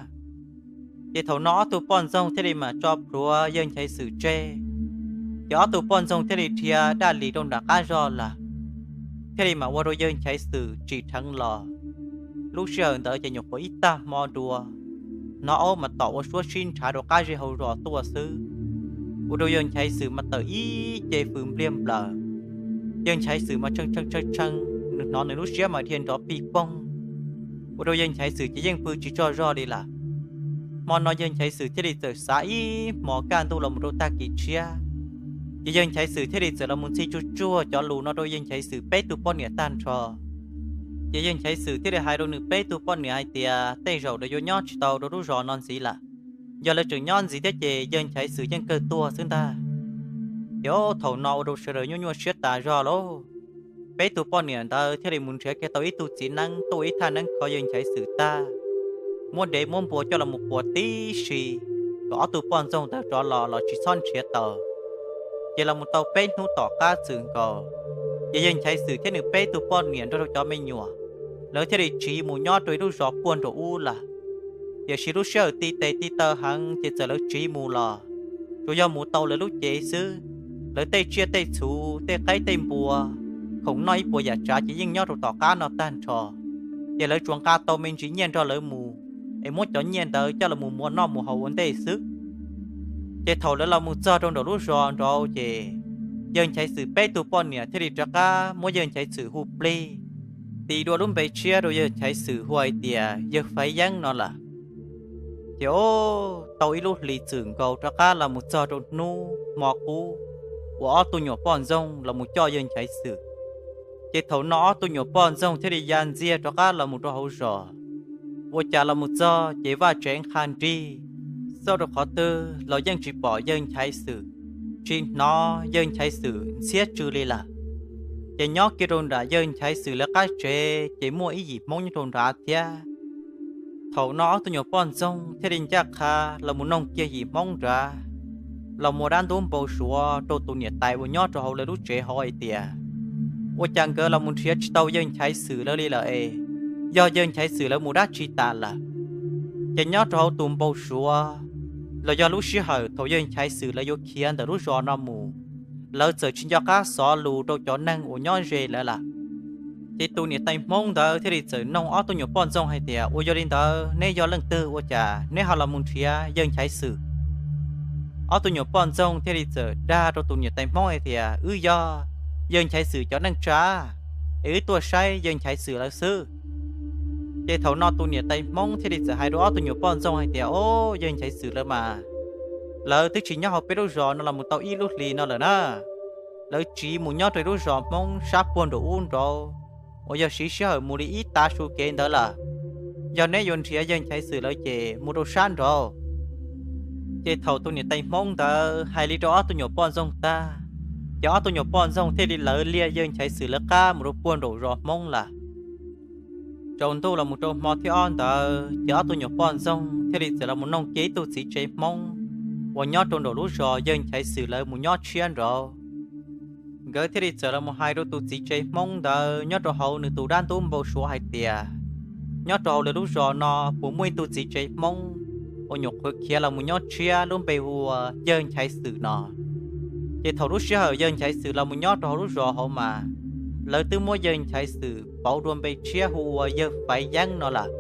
Ces thaum no ob tug poj ntxoog thiaj li mam tso plhuav yawg Nchaiv Xwm tseg. Ces ob tug poj ntxoog thiaj li dhia daj lis rau nram qab zog lawm, thiaj li mam ua rau yawg Nchaiv Xwm tsim dheev los. Lub sij hawm ntawd ces nyuam qhuav ib tag hmo dua, hnov aub mas tom ua suab sib nrhav rau qab zej hauv zos tuaj xwb, ua rau yawg Nchaiv Xwm mas tawm ib ce fws npliag nplaws. Yawg Nchaiv Xwm mas tshee tshee tshee tshee, nws hnov nws lub siab mas dhia nrov pij poog, ua rau yawg Nchaiv Xwm ces yeej pw tsis tsaug zog li lawm. Hmo no yawg Nchaiv Xwm thiaj li txawm xav ib hmos kaj ntug los mus rau tag kis tshiab. Ces yawg Nchaiv Xwm thiaj li txawm los mus ntxhi tsuag tsuag cov lus no rau yawg Nchaiv Xwm peb tug poj niam tag nrho. Ces yawg Nchaiv Xwm thiaj li hais rau nws peb tug poj niam hais tias tej zaum lawv yuav nyob tsis tau rau lub zos no ntxiv lawm. Yog lawv tseem nyob ntxiv thiab ces yawg Nchaiv Xwm yeej kawg tuag xwb ntag. Ces thaum no ua rau sawv daws nyuaj nyuaj siab tas zog lauj. Peb tug poj niam ntawd thiaj li mus nrhiav kiag tau ib tug txiv neeb tuaj ib thaj neeb kho yawg Nchaiv Xwm tag, muab dev muab npua coj los mus quas tib si, kom ob tug poj ntxoog ntawd rov los los tsis txhob nrhiav tau. Ces los mus tau peb hnub tom qab txwm nkaus, ces yawg Nchaiv Xwm thiab nws peb tug poj niam nrog rau cov me nyuam, lawv thiaj li tsiv mus nyob rau ib lub zos puag nraum ub lawm. Tiam sis lub sij hawm ti tes ti taw heev ces txawm lawv tsiv mus los tsuas yog mus tau lawv lub cev xwb. Lawv tej tsiaj tej txhu, tej qaib tej npua, khoom noj ib puas yam tsav ces yeej nyob rau tom qab no tag nrho. Ces lawv tsuas nqa tau me ntsis nyiaj nrog lawv mus, es muab cov nyiaj ntawd coj los mus muas noj mus haus ua ntej xwb. Ces thaum lawv los mus txog rau nraum lub zos nraud ces yawg Nchaiv Xwm peb tug poj niam thiaj li rov qab muab yawg Nchaiv Xwm hu plig, tis dua lub npe tshiab rau yawg Nchaiv Xwm hu hais tias yawg Faiv Yeeb no lawm. Ces tau ib lub hlis txwm nkaus rov qab los mus txog rau hnub hmo qub uas ob tug nyuam poj ntxoog los mus coj yawg Nchaiv Xwm. Ces thaum no ob tug nyuam poj ntxoog thiaj li ya ntxiag rov qab los mus rau hauv zos. Ua cas los mus txog ces vaj tsev qha nrig, xauj rau qhov twg los yeej tsis pom yawg Nchaiv Xwm, tsis hnov yawg Nchaiv Xwm ntxhiab tsw li lawm. Ces nyob kiag rau nram yawg Nchaiv Xwm lawv qab tsev ces muaj ib yim Hmoob nyob rau nrad thiab. Thaum no ob tug nyuam poj ntxoog thiaj li ncaj qha los mus noog kiag yim Hmoob nrad, los mus dab ntub npau suav rau tus niam tais uas nyob rau hauv lawv lub tsev hauv hais tias, ua cas nkawd los mus nrhiav tsis tau yawg Nchaiv Xwm lawv li lawm es, yog yawg Nchaiv Xwm lawv mus dab tsi tas lawm. Ces nyob rau hauv tus npau suav los yog lub sij hawm thaum yawg Nchaiv Xwm lawv yuav khiav ntawm lub zos no mus, lawv txawm tsis nco qab xov lus rau cov neeg uas nyob ze lawv lawm. Ces tus niam tais Hmoob ntawd thiaj li txawm noog ob tug nyuam poj ntxoog hais tias, ua yog li ntawd neb yog leej twg ua cas neb ho los mus nrhiav yawg Nchaiv Xwm? Ob tug nyuam poj ntxoog thiaj li txawm dag rau tus niam tais Hmoob hais tias, wb yog yawg Nchaiv Xwm cov neej tsa, es wb tuaj saib yawg Nchaiv Xwm lawv xwb. Ces thaum no tus niam tais Hmoob thiaj li txawm hais rau ob tug nyuam poj ntxoog hais tias, o, yawg Nchaiv Xwm lawv mas, lawv twb tsis nyob hauv peb lub zos no los mus tau ib lub hlis no lawm na. Lawv tsiv mus nyob rau ib lub zos Hmoob sab puag nraum ub nraud, uas yog siv sij hawm mus li ib tav su kev ntawd lawm. Yog neb yuav nrhiav yawg Nchaiv Xwm lawv ces mus rau sab nraud. Ces thaum tus niam tais Hmoob ntawd hais li rau ob tug nyuam poj ntxoog tag, ces ob tug nyuam poj ntxoog thiaj li lawv liaj yawg Nchaiv Xwm lawv qab mus rau puag nraum zos Hmoob lawm. Tsaus ntuj los mus rau hmo thib ob ntawd ces ob tug nyuam poj ntxoog thiaj li txawm los mus noog kiag ib tug txiv tsev Hmoob uas nyob rau nraum lub zos yawg Nchaiv Xwm lawv mus nyob tshiab nraud. Nkawd thiaj li txawm los mus hais rau tus txiv tsev Hmoob ntawd nyob rau hauv nws tus dab ntub npau suav hais tias, nyob rau hauv lawv lub zos no puas muaj ib tug txiv tsev Hmoob uas nyuam qhuav khiav los mus nyob tshiab lub npe hu ua yawg Nchaiv Xwm no? Ces thaum lub sij hawm yawg Nchaiv Xwm los mus nyob rau hauv lub zos hauv mas, lawv twb muab yawg Nchaiv Xwm pauv dua npe tshiab hu ua yawg Faiv Yeeb no lawm.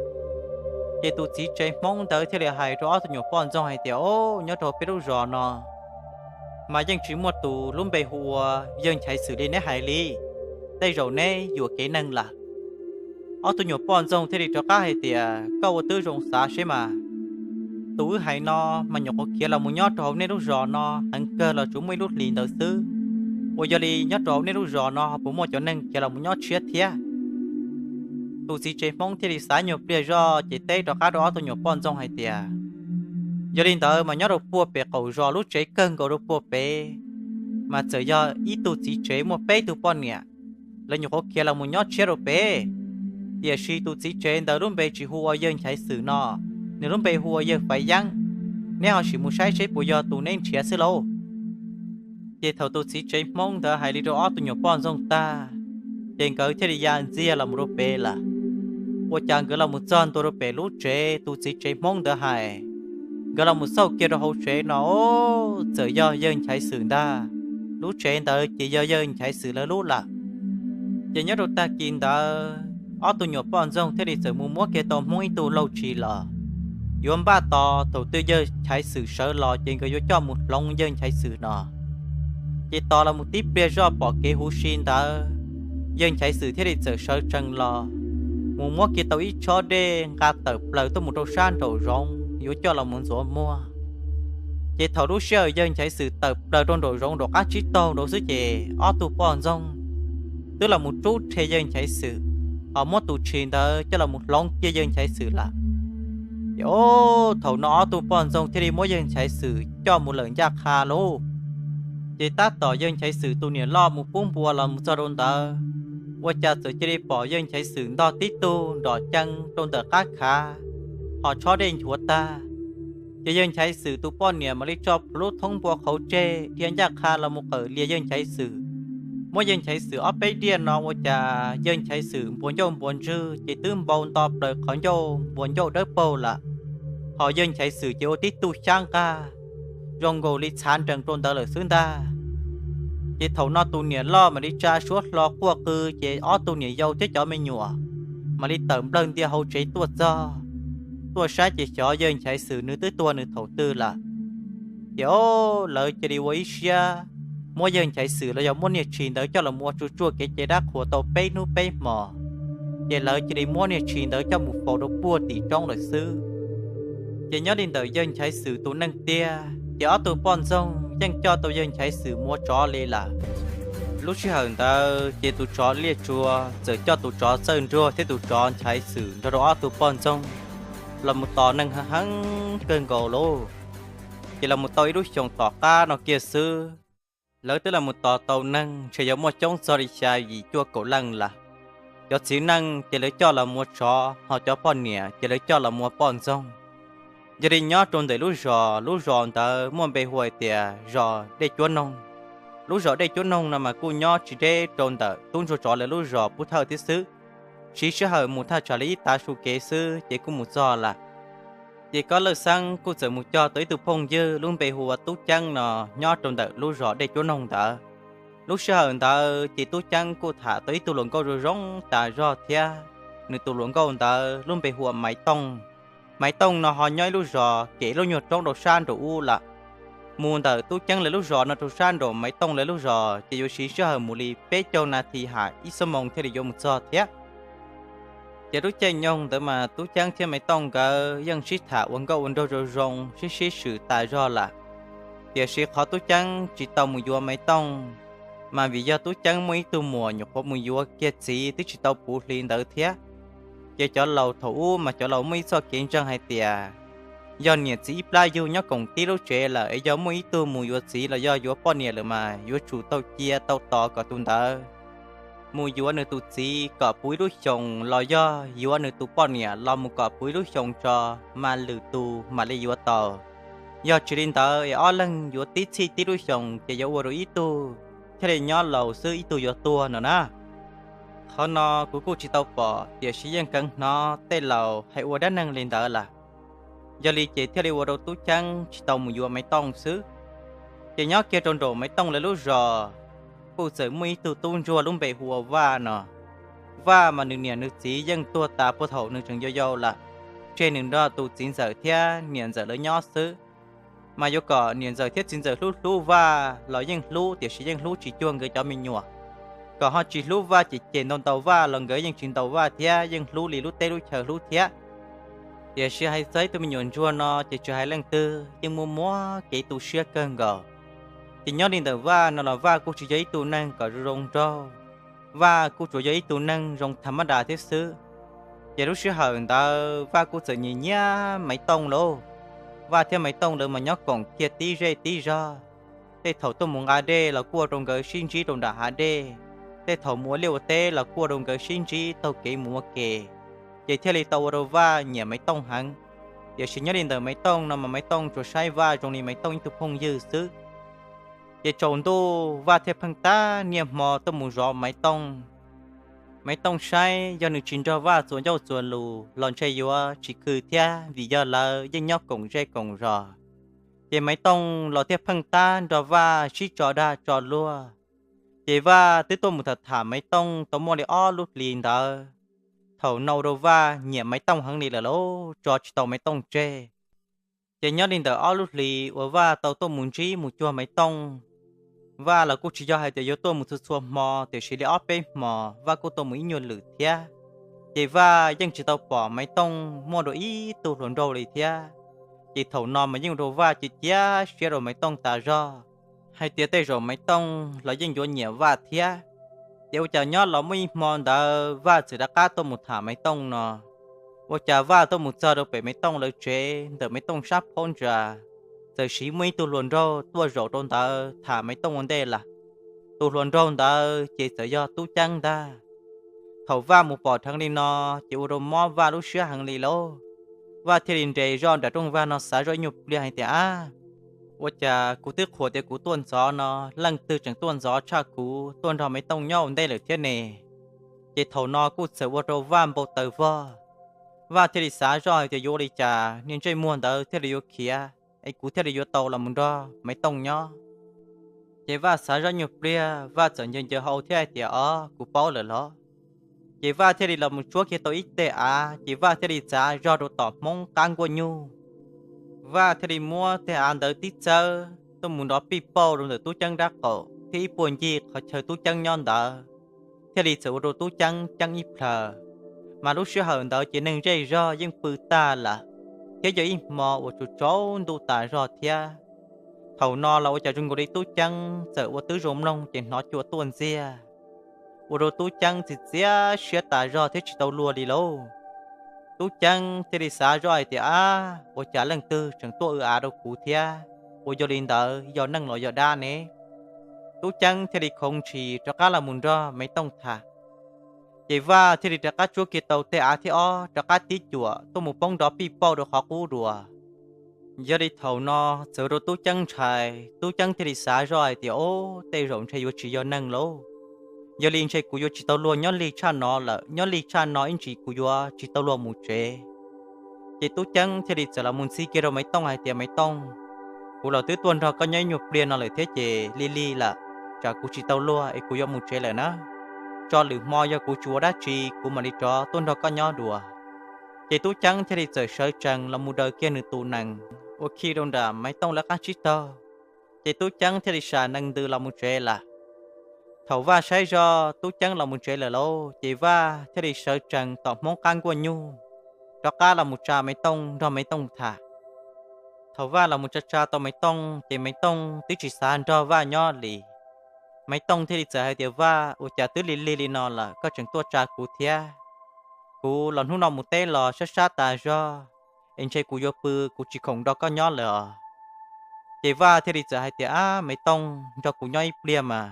Ces tus txiv tsev Hmoob ntawd thiaj li hais rau ob tug nyuam poj ntxoog hais tias, o, nyob rau peb lub zos no mas yeej tsis muaj tus lub npe hu ua yawg Nchaiv Xwm li neb hais li, tej zaum neb yuam kev neeg lawm. Ob tug nyuam poj ntxoog thiaj li rov qab hais tias, koj ua tib zoo xav seb mas, tus wb hais no mas nyuam qhuav khiav los mus nyob rau hauv nej lub zos no heev kawg los tsuas muaj ib lub hlis ntawd xwb, uas yog li nyob rau hauv nej lub zos no puas muaj cov neeg khiav los mus nyob tshiab thiab? Tus txiv tsev Hmoob thiaj li xav nyuag pliag zoj ces teb rov qab rau ob tug nyuam poj ntxoog hais tias, yog li ntawd mas nyob rau puag pem qaum zos lub tsev kawg nkaus rau puag pem mas txawm yog ib tug txiv tsev muaj peb tug poj niam, lawv nyuam qhuav khiav los mus nyob tshiab rau pem. Tiam sis tus txiv tsev ntawd lub npe tsis hu ua yawg Nchaiv Xwm no, nws lub npe hu ua yawg Faiv Yeeb. Neb ho sim mus saib seb puas yog tus neb nrhiav xwb lauj. Ces thaum tus txiv tsev Hmoob ntawd hais li rau ob tug nyuam poj ntxoog tag, ces nkawd thiaj li ya ntxiag los mus rau pem lawm. Ua cas nkawd los mus txog ntua rau pem lub tsev tus txiv tsev Hmoob ntawd hais, nkawd los mus xauj kiag rau hauv tsev no, o, txawm yog yawg Nchaiv Xwm ntag. Lub tsev ntawd ces yog yawg Nchaiv Xwm lawv lub lawm. Ces nyob rau tag kis ntawd ob tug nyuam poj ntxoog thiaj li txawm mus muab kiag tau Hmoob ib tug lauj tsis los, yuav npaj tos thaum twg yawg Nchaiv Xwm sawv los ces nkawd yuav coj mus hloov yawg Nchaiv Xwm no. Ces tos los mus tib pliag zoj pom kev huv si ntawd, yawg Nchaiv Xwm thiaj li txawm sawv tsees los, mus muab kiag tau ib tshob dej nqa tawm plaws tuaj mus rau sab nraum zoov yuav coj los mus ntxuav muag. Ces thaum lub sij hawm yawg Nchaiv Xwm tawm plaws rau nraum zoov nraum qab tsib taug nraud xwb ces ob tug poj ntxoog twb los mus rub rhe yawg Nchaiv Xwm, ho muab tus tshis ntawd coj los mus hloov kiag yawg Nchaiv Xwm lawm. Ces thaum no ob tug poj ntxoog thiaj li muab yawg Nchaiv Xwm coj mus lawm ncaj qha lauj. Ces tab tom yawg Nchaiv Xwm tus niam loj mus pub npua los mus txog rau ntawd, ua cas txawm cia li pom yawg Nchaiv Xwm ntog tib tug nrom cees rau ntawm qab khav, ho tshob dej nchuav tag. Ces yawg Nchaiv Xwm tus poj niam mam li tso plhuav lub thoob npua qhauv tseg, dhia ncaj qha los mus qawm lias yawg Nchaiv Xwm. Muab yawg Nchaiv Xwm ob peb diaj no ua cas yawg Nchaiv Xwm npuas ncauj npuas ntswg ces twb npau nto plaws qhov ncauj npuas ncauj dawb paug lawm. Ho yawg Nchaiv Xwm ces ua tib tug xyab nqag zoo nkaus li txhav nrees rau ntawd lawm xwb ntag. Ces thaum no tus niam loj mam li tsa suab hlo quaj qw, ces ob tug niam yau thiab cov me nyuam mam li tawm nplawg ntia hauv tsev tuaj txog. Tuaj saib ces xyov yawg Nchaiv Xwm nws twb tuag nws thaum twg lawm. Ces o, lawv cia li ua ib siab muab yawg Nchaiv Xwm los yog muab niag tshis ntawd coj los ua tsuj tsuaj kev cai dab qhuas tau peb hnub peb hmos, ces lawv cia li muab niag tshis ntawd coj mus faus rau puag tim roob lawm xwb. Ces nyob li ntawm yawg Nchaiv Xwm tus neeg tiag ces ob tug poj ntxoog yeej coj tau yawg Nchaiv Xwm mus ua tsov li lawm. Lub sij hawm ntawd ces tus tsov Liaj Tsua txawm coj tus tsov Txawj Nruag thiab tus tsov Nchaiv Xwm nrog rau ob tug poj ntxoog los mus tos neeg heev kawg nkaus lauj. Ces los mus tau ib lub xyoos tom qab no kiag xwb, lawv twb los mus tos tau neeg ntshe yuav muaj coob txog li xya yim cuaj kaum leej lawm. Cov txiv neej ces lawv coj los mus ua tsov, ho cov poj niam ces lawv coj los mus ua poj ntxoog. Yog li nyob rau ntawm lub zos, lub zos ntawd muaj npe hu hais tias zos Dej Cuab Noog. Lub zos Dej Cuab Noog no mas kuj nyob tsis deb rau ntawm tub ntsuag tsov lawv lub zos pub thawj thiab xwb, siv sij hawm mus thaj tsam li ib tav su kev xwb ces kuj mus txog lawm. Ces Kob Lawj Xeeb kuj txawm mus cog tau ib tug phooj ywg lub npe hu ua Tub Ceeb no nyob rau ntawm lub zos Dej Cuab Noog ntawd. Lub sij hawm ntawd ces Tub Ceeb kuj tham tau ib tug hluas nkauj zoo zoo tas zog thiab. Nws tus hluas nkauj ntawd lub npe hu ua Maiv Tooj. Maiv Tooj no ho nyob ib lub zos kev lub nyuag roob rau sab nraum ub lawm. Mus ntawm Tub Ceeb lawv lub zos no rau sab nraum Maiv Tooj lawv lub zos ces yuav siv sij hawm mus li peb caug nas this ham ib xuab moos thiaj li yuav mus txog thiab. Ces lub caij nyoog ntawd mas Tub Ceeb thiab Maiv Tooj nkawd yeej sib tham ua nkauj ua nraug zoo zoo sib sib swm tas zog lawm. Tiam sis qhov Tub Ceeb tsis tau mus yuav Maiv Tooj, mas vim yog Tub Ceeb muaj ib tug muam nyuam qhuav mus yuav kiag txiv twb tsis tau puv hli ntawd thiab. Ces cov laus thaum ub mas cov laus muaj ib txoj kev ntseeg hais tias yog niam txiv ib plab yug nyob koom tib lub tsev lawm es yog muaj ib tug mus yuav txiv los yog yuav poj niam lawm mas yuav tsum tau cia tau tos kom tus ntawd mus yuav nws tus txiv kom puv ib lub xyoos los yog yuav nws tus poj niam los mus kom puv ib lub xyoos tso, mas lwm tus mam li yuav tau. Yog tsis li ntawd es ob leeg yuav tib txhij tib lub xyoos ces yuav ua rau ib tug thiaj li nyob laus xwb ib tug yuav tuag no na. Qhov no kuv kuj tsis tau pom tiam sis yeej kheev hnov tej laus hais ua dab neeg li ntawd lawm. Yog li ces thiaj li ua rau Tub Ceeb tsis tau mus yuav Maiv Tooj xwb. Ces nyob kiag rau nraum Maiv Tooj lawv lub zos, kuj txawm muaj ib tug tub ntsuag lub npe hu ua Vaj no. Vaj mas nws niam nws txiv yeej tuag tas puag thaum nws tseem yau yau lawm, tseg nws nrog tus txiv ntxawm thiab niam ntxawm lawv nyob xwb. Mas yuav kom niam ntxawm thiab txiv ntxawm hlub hlub Vaj los yeej hlub tiam sis yeej hlub tsis cuag nkawd cov me nyuam. Kom ho tsis hlub Vaj ces cem ntaus ntaus Vaj los nkawd yeej tsis ntaus Vaj thiab yeej hlub li lub teb lub chaw hlub thiab. Tiam sis hais txog ib tug me nyuam ntsuag no ces tsis hais leej twg yeej muaj muab kev tu siab kawg nkaus. Ces nyob li ntawm Vaj no los Vaj kuj tsis yog ib tug neeg kom zoo zoo nraug, Vaj kuj tsuas yog ib tug neeg zoo tham mab das thiab xwb. Ces lub sij hawm ntawd Vaj kuj txawm nyiam nyiam Maiv Tooj lauj. Vaj thiab Maiv Tooj lawv mas nyob koom kiag tib zej tib zog. Tej thaum tuaj mus nqa dej los kuj ua rau nkawd sib ntsib rau nram hav dej, tej thaum mus ua liaj ua teb los kuj ua rau nkawd sib ntsib taug kev mus ua ke. Ces thiaj li tau ua rau Vaj nyiam Maiv Tooj heev. Tiam sis nyob li ntawm Maiv Tooj no mas Maiv Tooj tsuas saib Vaj zoo li Maiv Tooj ib tug phooj ywg xwb. Ces tsaus ntuj Vaj thiaj pheej tab niaj hmo tuaj mus zov Maiv Tooj. Maiv Tooj saib yog nws tsis nrog Vaj txuas ncauj txuas lus los ntshe yuav tsis khw thiab vim yog lawv yeej nyob koom zej koom zos. Ces Maiv Tooj los thiaj pheej tab nrog Vaj sib tso dag tso luag. Ces Vaj twb tuaj mus tham tham Maiv Tooj tau muaj li ob lub hlis ntawd. Thaum no ua rau Vaj nyiam Maiv Tooj heev li lawm lauj, tso tsis tau Maiv Tooj tseg. Ces nyob li ntawm ob lub hlis uas Vaj tau tuaj mus ntsib mus cuag Maiv Tooj, Vaj los kuj tsis yog hais tias yuav tuaj mus txhua txhua hmo tiam sis li ob peb hmos Vaj kuj tuaj mus ib nyuag lwm thiab. Ces Vaj yeej tsis tau pom Maiv Tooj muaj dua ib tug hluas nraug li thiab. Ces thaum no mas yeej ua rau Vaj cia cia siab rau Maiv Tooj tas zog, hais tias tej zaum Maiv Tooj los yeej yuav nyiam Vaj thiab. Ces ua cas nyob los muaj ib hmo ntawd Vaj txawm rov qab tuaj mus tham Maiv Tooj no. Ua cas Vaj tuaj mus txog rau pem Maiv Tooj lawv tsev ntawm Maiv Tooj sab phab ntsa, txawm siv muaj ib tug hluas nraug tuaj zaum rau ntawd tham Maiv Tooj ua ntej lawm. Tus hluas nraug ntawd ces txawm yog Tub Ceeb ntag. Thaum Vaj mus pom dheev li no, ces ua rau mob Vaj lub siab heev li lauj. Vaj thiaj li nres zoj nram rooj vag no xav zoj ib nyuag pliag hais tias, Ab, ua cas kuv twb qhuas tias kuv tuaj ntxov no, leej twg tseem tuaj ntxov tshaj kuv tuaj nrog Maiv Tooj nyob ua ntej lawm thiab ne? Ces thaum no kuj txawm ua rau Vaj npau taws vog. Vaj thiaj li xav zoj hais tias yuav ua li cas niag ntsej muag ntawd thiaj li yuav khiav es kuv thiaj li yuav tau los mus nrog Maiv Tooj nyob. Ces Vaj xav zoj nyuag pliag, Vaj txawm ncaws ncaws hau thiab hais tias, Ob, kuv paub lawm los. Ces Vaj thiaj li los mus tsuab kiag tau ib teg av, ces Vaj thiaj li txav zog rau tom Hmoob qab nkuaj nyuj. Vaj thiaj li muab teg av ntawd tib txawb tuaj mus nrov pij pauj rau ntawm Tub Ceeb nrab qaum thiab ib puag ncig qhov chaw Tub Ceeb nyob ntawd, thiaj li txawm ua rau Tub Ceeb ceeb ib plhaws. Mas lub sij hawm ntawd ces neeg zej zog yeej pw tag lawm, thiab yog ib hmo uas tsaus tsaus ntuj tas zog thiab. Thaum no los ua cas zoo nkaus li Tub Ceeb txawm ua tib zoo mloog ces hnov cua tuaj ntxiag, ua rau Tub Ceeb txiv txiav siab tas zog thiab tsis tau luag li lauj. Tub Ceeb thiaj li xav zoj hais tias, Ab, ua cas leej twg tseem tuaj w av rau kuv thiab? Ua yog li ntawd yog neeg los yog dab ne? Tub Ceeb thiaj li khoov ntshis rov qab los mus nrog Maiv Tooj tham. Ces Vaj thiaj li rov qab tsuab kiag tau tej av thib ob rov qab tib cuam tuaj mus poob nrov pij pauj rau qhov qub dua. Yog li thaum no txawm rau Tub Ceeb ntshai, Tub Ceeb thiaj li xav zoj hais tias, Ob, tej zaum ntshe yuav tsis yog neeg lauj. Yog li ntshe kuv yuav tsis tau luag nyob lig tshaj no lawm, nyob lig tshaj no ib ntsis kuv yuav tsis tau luag mus tsev. Ces Tub Ceeb thiaj li txawm los mus ntxhi kiag rau Maiv Tooj hais tias, Maiv Tooj, kuv los twb tuaj nrog koj nyob ib nyuag pliag no lawm thiab ces lig lig lawm, tsam kuv tsis tau luag es kuv yuav mus tsev lawm na. Tso lwm hmo yog kuv tsis ua dab tsi kuv mam li rov tuaj nrog koj nyob dua. Ces Tub Ceeb thiaj li txawm sawv tsees los mus daws kiag nws tus nees ua khi rau nram Maiv Tooj lawv qab tsib taug. Ces Tub Ceeb thiaj li sam nees ntws los mus tsev lawm. Thaum Vaj saib zoj Tub Ceeb los mus tsev lawm lauj, ces Vaj thiaj li sawv tsees tom Hmoob qab nkuaj nyuj, rov qab los mus tsa Maiv Tooj nrog Maiv Tooj tham. Thaum Vaj los mus tsa tsa tau Maiv Tooj ces Maiv Tooj twb tsis xav nrog Vaj nyob li. Maiv Tooj thiaj li txawm hais tias, Vaj, ua cas twb lig lig li no lawm koj tseem tuaj tsa kuv thiab? Kuv los hnub no mus teb los sab sab tas zog, es ntshe kuv yuav pw, kuv tsis khoom nrog koj nyob lawm os. Ces Vaj thiaj li txawm hais tias, Ab, Maiv Tooj, nrog kuv nyob ib pliag mas.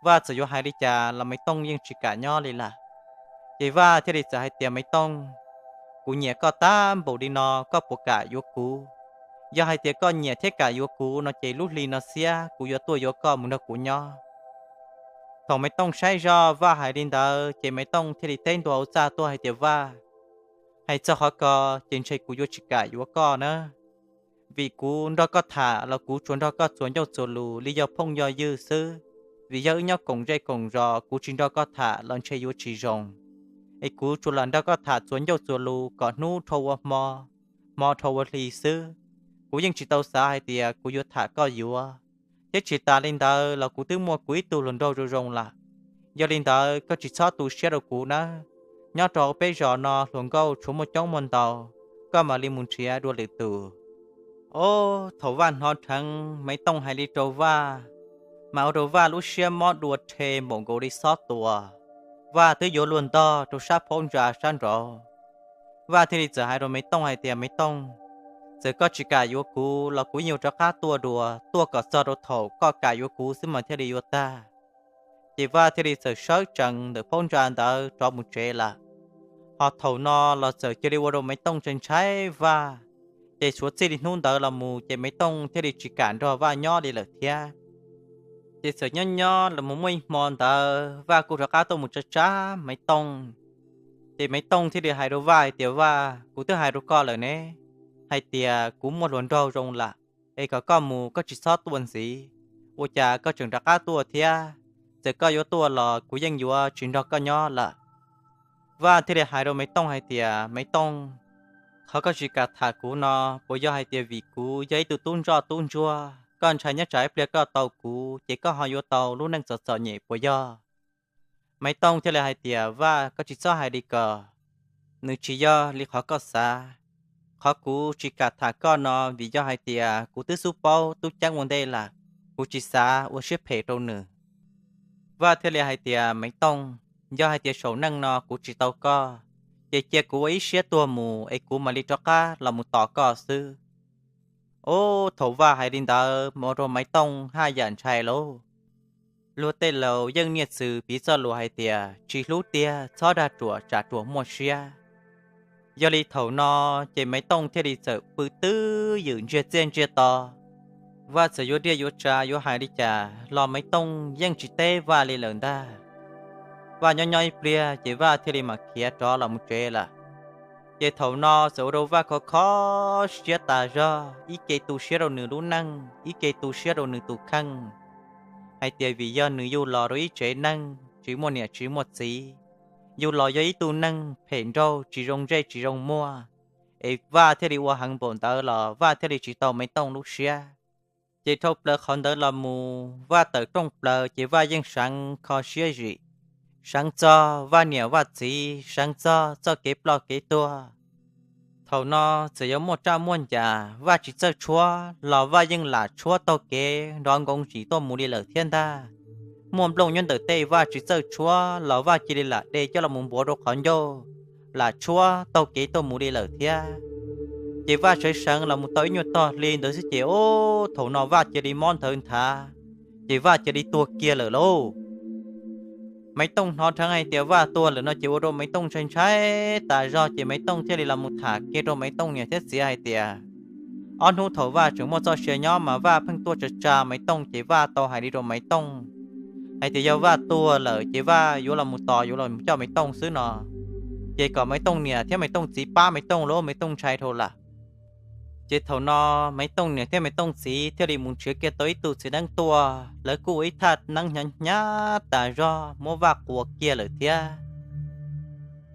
Vaj txawm yuav hais li cas los Maiv Tooj yeej tsis kam nyob li lawm. Ces Vaj thiaj li txawm hais tias, Maiv Tooj, kuv nyiam koj tab npaum li no koj puas kam yuav kuv? Yog hais tias koj nyiam thiab kam yuav kuv no ces lub hli no xiab kuv yuav tuaj yuav koj mus nrog kuv nyob. Thaum Maiv Tooj saib zoj Vaj hais li ntawd ces Maiv Tooj thiaj li teb ntua hauv txaj tuaj hais tias, Vaj, hais txog qhov ko ces ntshe kuv yuav tsis kam yuav koj na. Vim kuv nrog koj tham los kuv tsuas nrog koj txuas ncauj txuas lus li yog phooj yog ywg xwb. Vim yog wb nyob koom zej koom zos, kuv tsis nrog koj tham los ntshe yuav tsis zoo. Es kuv tsuas lam nrog koj tham txuas ncauj txuas lus kom hnub dhau ua hmo, hmo dhau ua hli xwb. Kuv yeej tsis tau xav hais tias kuv yuav tham koj yuav, thiab tsis tas li ntawd los kuv twb muaj kuv ib tug hluas nraug zoo zoo lawm. Yog li ntawd koj tsis txhob tu siab rau kuv nawb. Nyob rau peb zos no hluas nkauj tshuav muaj coob muaj ntau, koj mam li mus nrhiav dua lwm tus. Ob, thaum Vaj hnov dheev Maiv Tooj hais li rau Vaj, mas ua rau Vaj lub siab mob dua rhe npaum nkaus li xob tua. Vaj twb yuav luag ntog rau sab phab ntsa sab nraud. Vaj thiaj li txawm hais rau Maiv Tooj hais tias, Maiv Tooj, txawm koj tsis kam yuav kuv los kuv yeej yuav rov qab tuaj dua, tuaj kom txog rau thaum koj kam yuav kuv xwb mas thiaj li yuav tag. Ces Vaj thiaj li txawm sawv tsees ntawm phab ntsa ntawd rov mus tsev lawm. Ho thaum no los txawm cia li ua rau Maiv Tooj ntshai ntshai Vaj. Ces suav txij li hnub ntawd los mus ces Maiv Tooj thiaj li tsis kam nrog Vaj nyob li lawm thiab. Ces txawm nyob nyob los mus muaj ib hmo ntawd Vaj kuj rov qab tuaj mus tsa tsa Maiv Tooj. Ces Maiv Tooj thiaj li hais rau Vaj hais tias, Vaj, kuv twb hais rau koj lawm ne, hais tias kuv muaj hluas nraug zoo lawm, es kom koj mus koj tsis txhob tuaj ntxiv. Ua cas koj tseem rov qab tuaj thiab? Txawm koj yuav tuaj los kuv yeej yuav tsis nrog koj nyob lawm. Vaj thiaj li hais rau Maiv Tooj hais tias, Maiv Tooj, qhov koj tsis kam tham kuv no, puas yog hais tias vim kuv yog ib tug tub ntsoj tub ntsuag, koj ntshai nyob tsam ib pliag koj tau kuv ces koj ho yuav tau lub neej txom txom nyem puas yog? Maiv Tooj thiaj li hais tias, Vaj, koj tsis txhob hais li ko. Nws tsis yog li qhov koj xav. Qhov kuv tsis kam tham koj no vim yog hais tias kuv twb xub paub Tub Ceeb ua ntej lawm, kuv tsis xav ua siab phem rau nws. Vaj thiaj li hais tias, Maiv Tooj, yog hais tias saum neej no kuv tsis tau koj, ces cia kuv ua ib siab tuag mus es kuv mam li rov qab los mus tos koj xwb. Ub, thaum Vaj hais li ntawd mas ua rau Maiv Tooj haj yam ntshai lauj. Luag tej laus yeej niaj txwm piv txoj lus hais tias tsis hlub tiag txhob dag ruam tsam ruam muaj siab. Yog li thaum no ces Maiv Tooj thiaj li txawm pw twb ywm ntsiag txiaj ntsiag to. Vaj txawm yuav diaj yuav tsav yuav hais li cas los Maiv Tooj yeej tsis teb Vaj li lawm ntag. Vaj nyob nyob ib pliag ces Vaj thiaj li mam khiav rov los mus tsev lawm. Ces thaum no txawm ua rau Vaj kho kho siab tas zog, ib ce tu siab rau nws lub neej, ib ce tu siab rau nws tus kheej, hais tias vim yog nws yug los rau ib tsev neeg tsis muaj niam tsis muaj txiv, yug los yog ib tug neeg phem nraug tsis zoo ntsej tsis zoo muag, es Vaj thiaj li ua heev npaum ntawd los Vaj thiaj li tsis tau Maiv Tooj lub siab. Ces dhau plaws qhov ntawd los mus Vaj tawm rooj plaws ces Vaj yeej seev kho siab zim, seev txog Vaj niam Vaj txiv, seev txog txoj kev ploj kev tuag. Thaum no txawm yuav muaj raj muaj ncas Vaj tsis txawj tshuab los Vaj yeej lam tshuab taug kev nrov nkoos zim tuaj mus li lawm thiab ntag. Muaj nplooj nyob ntawm tej Vaj tsis txawj tshuab los Vaj cia li lam de coj los mus npuav rau qhov ncauj, lam tshuab taug kev tuaj mus li lawm thiab. Ces Vaj sawv seev los mus tau ib nyuag tog hli ntawd xwb ces ub thaum no Vaj cia li mob nthawv nthav, ces Vaj cia li tuag kiag lawm lauj. Maiv Tooj hnov dheev hais tias Vaj tuag lawm no ces ua rau Maiv Tooj ntshai ntshai tas zog ces Maiv Tooj thiaj li los mus tham kiag rau Maiv Tooj niam thiab txiv hais tias, ob hnub thaum Vaj tseem muaj txoj sia nyob mas Vaj pheej tuaj tsa tsa Maiv Tooj ces Vaj tau hais li rau Maiv Tooj hais tias yog Vaj tuag lawm ces Vaj yuav los mus tos yuav los coj Maiv Tooj xwb no, ces kom Maiv Tooj niam thiab Maiv Tooj txiv pab Maiv Tooj los Maiv Tooj ntshai dhau lawm. Ces thaum no Maiv Tooj niam thiab Maiv Tooj txiv thiaj li mus nrhiav kiag tau ib tug txiv neeb tuaj, lawv kuj ua ib thaj neeb hnyav hnyav tas zog muab Vaj quas kiag lawm thiab.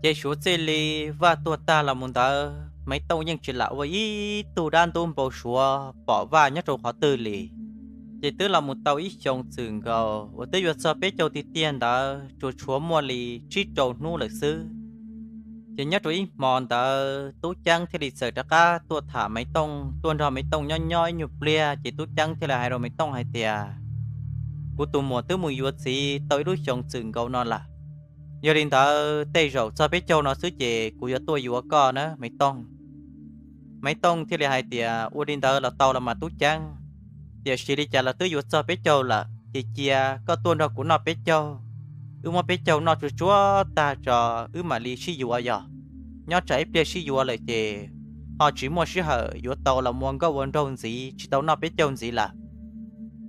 Ces suav txij li Vaj tuag tag los mus ntawd Maiv Tooj yeej tsis lam ua ib tug dab ntub npau suav pom Vaj nyob rau qhov twg li. Ces twb los mus tau ib xyoos txwm nkaus uas twb yuav txog peb caug tiag tiag ntawd tsuas tshuav muaj li tsib rau hnub lawm xwb. Ces nyob rau ib hmo ntawd Tub Ceeb thiaj li txawm rov qab tuaj tham Maiv Tooj, tuaj nrog Maiv Tooj nyob nyob ib nyuag pliag ces Tub Ceeb thiaj li hais rau Maiv Tooj hais tias, kuv tus muam twb mus yuav txiv tau ib lub xyoos txwm nkaus no lawm. Yog li ntawd tej zaum txog peb caug no xwb ces kuv yuav tuaj yuav koj na Maiv Tooj. Maiv Tooj thiaj li hais tias, ua li ntawd los tau los mas Tub Ceeb. Tiam sis li cas los twb yuav txog peb caug lawm ces cia koj tuaj nrog kuv noj peb caug, wb muab peb caug noj tsuag tsuag tag tso wb mam li sib yuav yog. Nyob tsam ib pliag sib yuav lawm ces ho tsis muaj sij hawm yuav tau los mus ua nkauj ua nraug ntxiv tsis tau noj peb caug ntxiv lawm.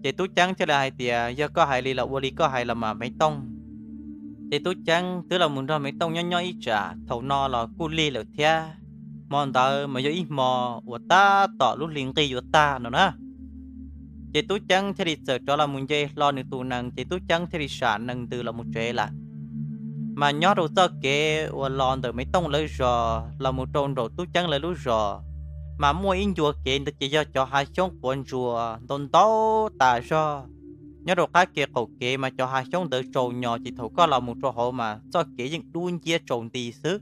Ces Tub Ceeb thiaj li hais tias, yog koj hais li los ua li koj hais los mas Maiv Tooj. Ces Tub Ceeb twb los mus nrog Maiv Tooj nyob nyob ib tsam thaum no los kuj lig lawm thiab. Hmo ntawd mas yog ib hmo uas tab tom lub hli nqig yuav tag no na. Ces Tub Ceeb thiaj li txawm rov los mus nce hlo nws tus nees ces Tub Ceeb thiaj li sam nees ntws los mus tsev lawm. Mas nyob rau txoj kev uas los ntawm Maiv Tooj lawv zos los mus rau nraum Tub Ceeb lawv lub zos, mas muaj ib ncua kev ntawd ces yog cov hav xyoob quav ntsuas ntau ntau tas zog. Nyob rau qab kev qaum kev mas cov hav xyoob ntawd tsaus nyos ces thaum koj los mus rau hauv mas txoj kev yeej dub nciab tsaus nti xwb.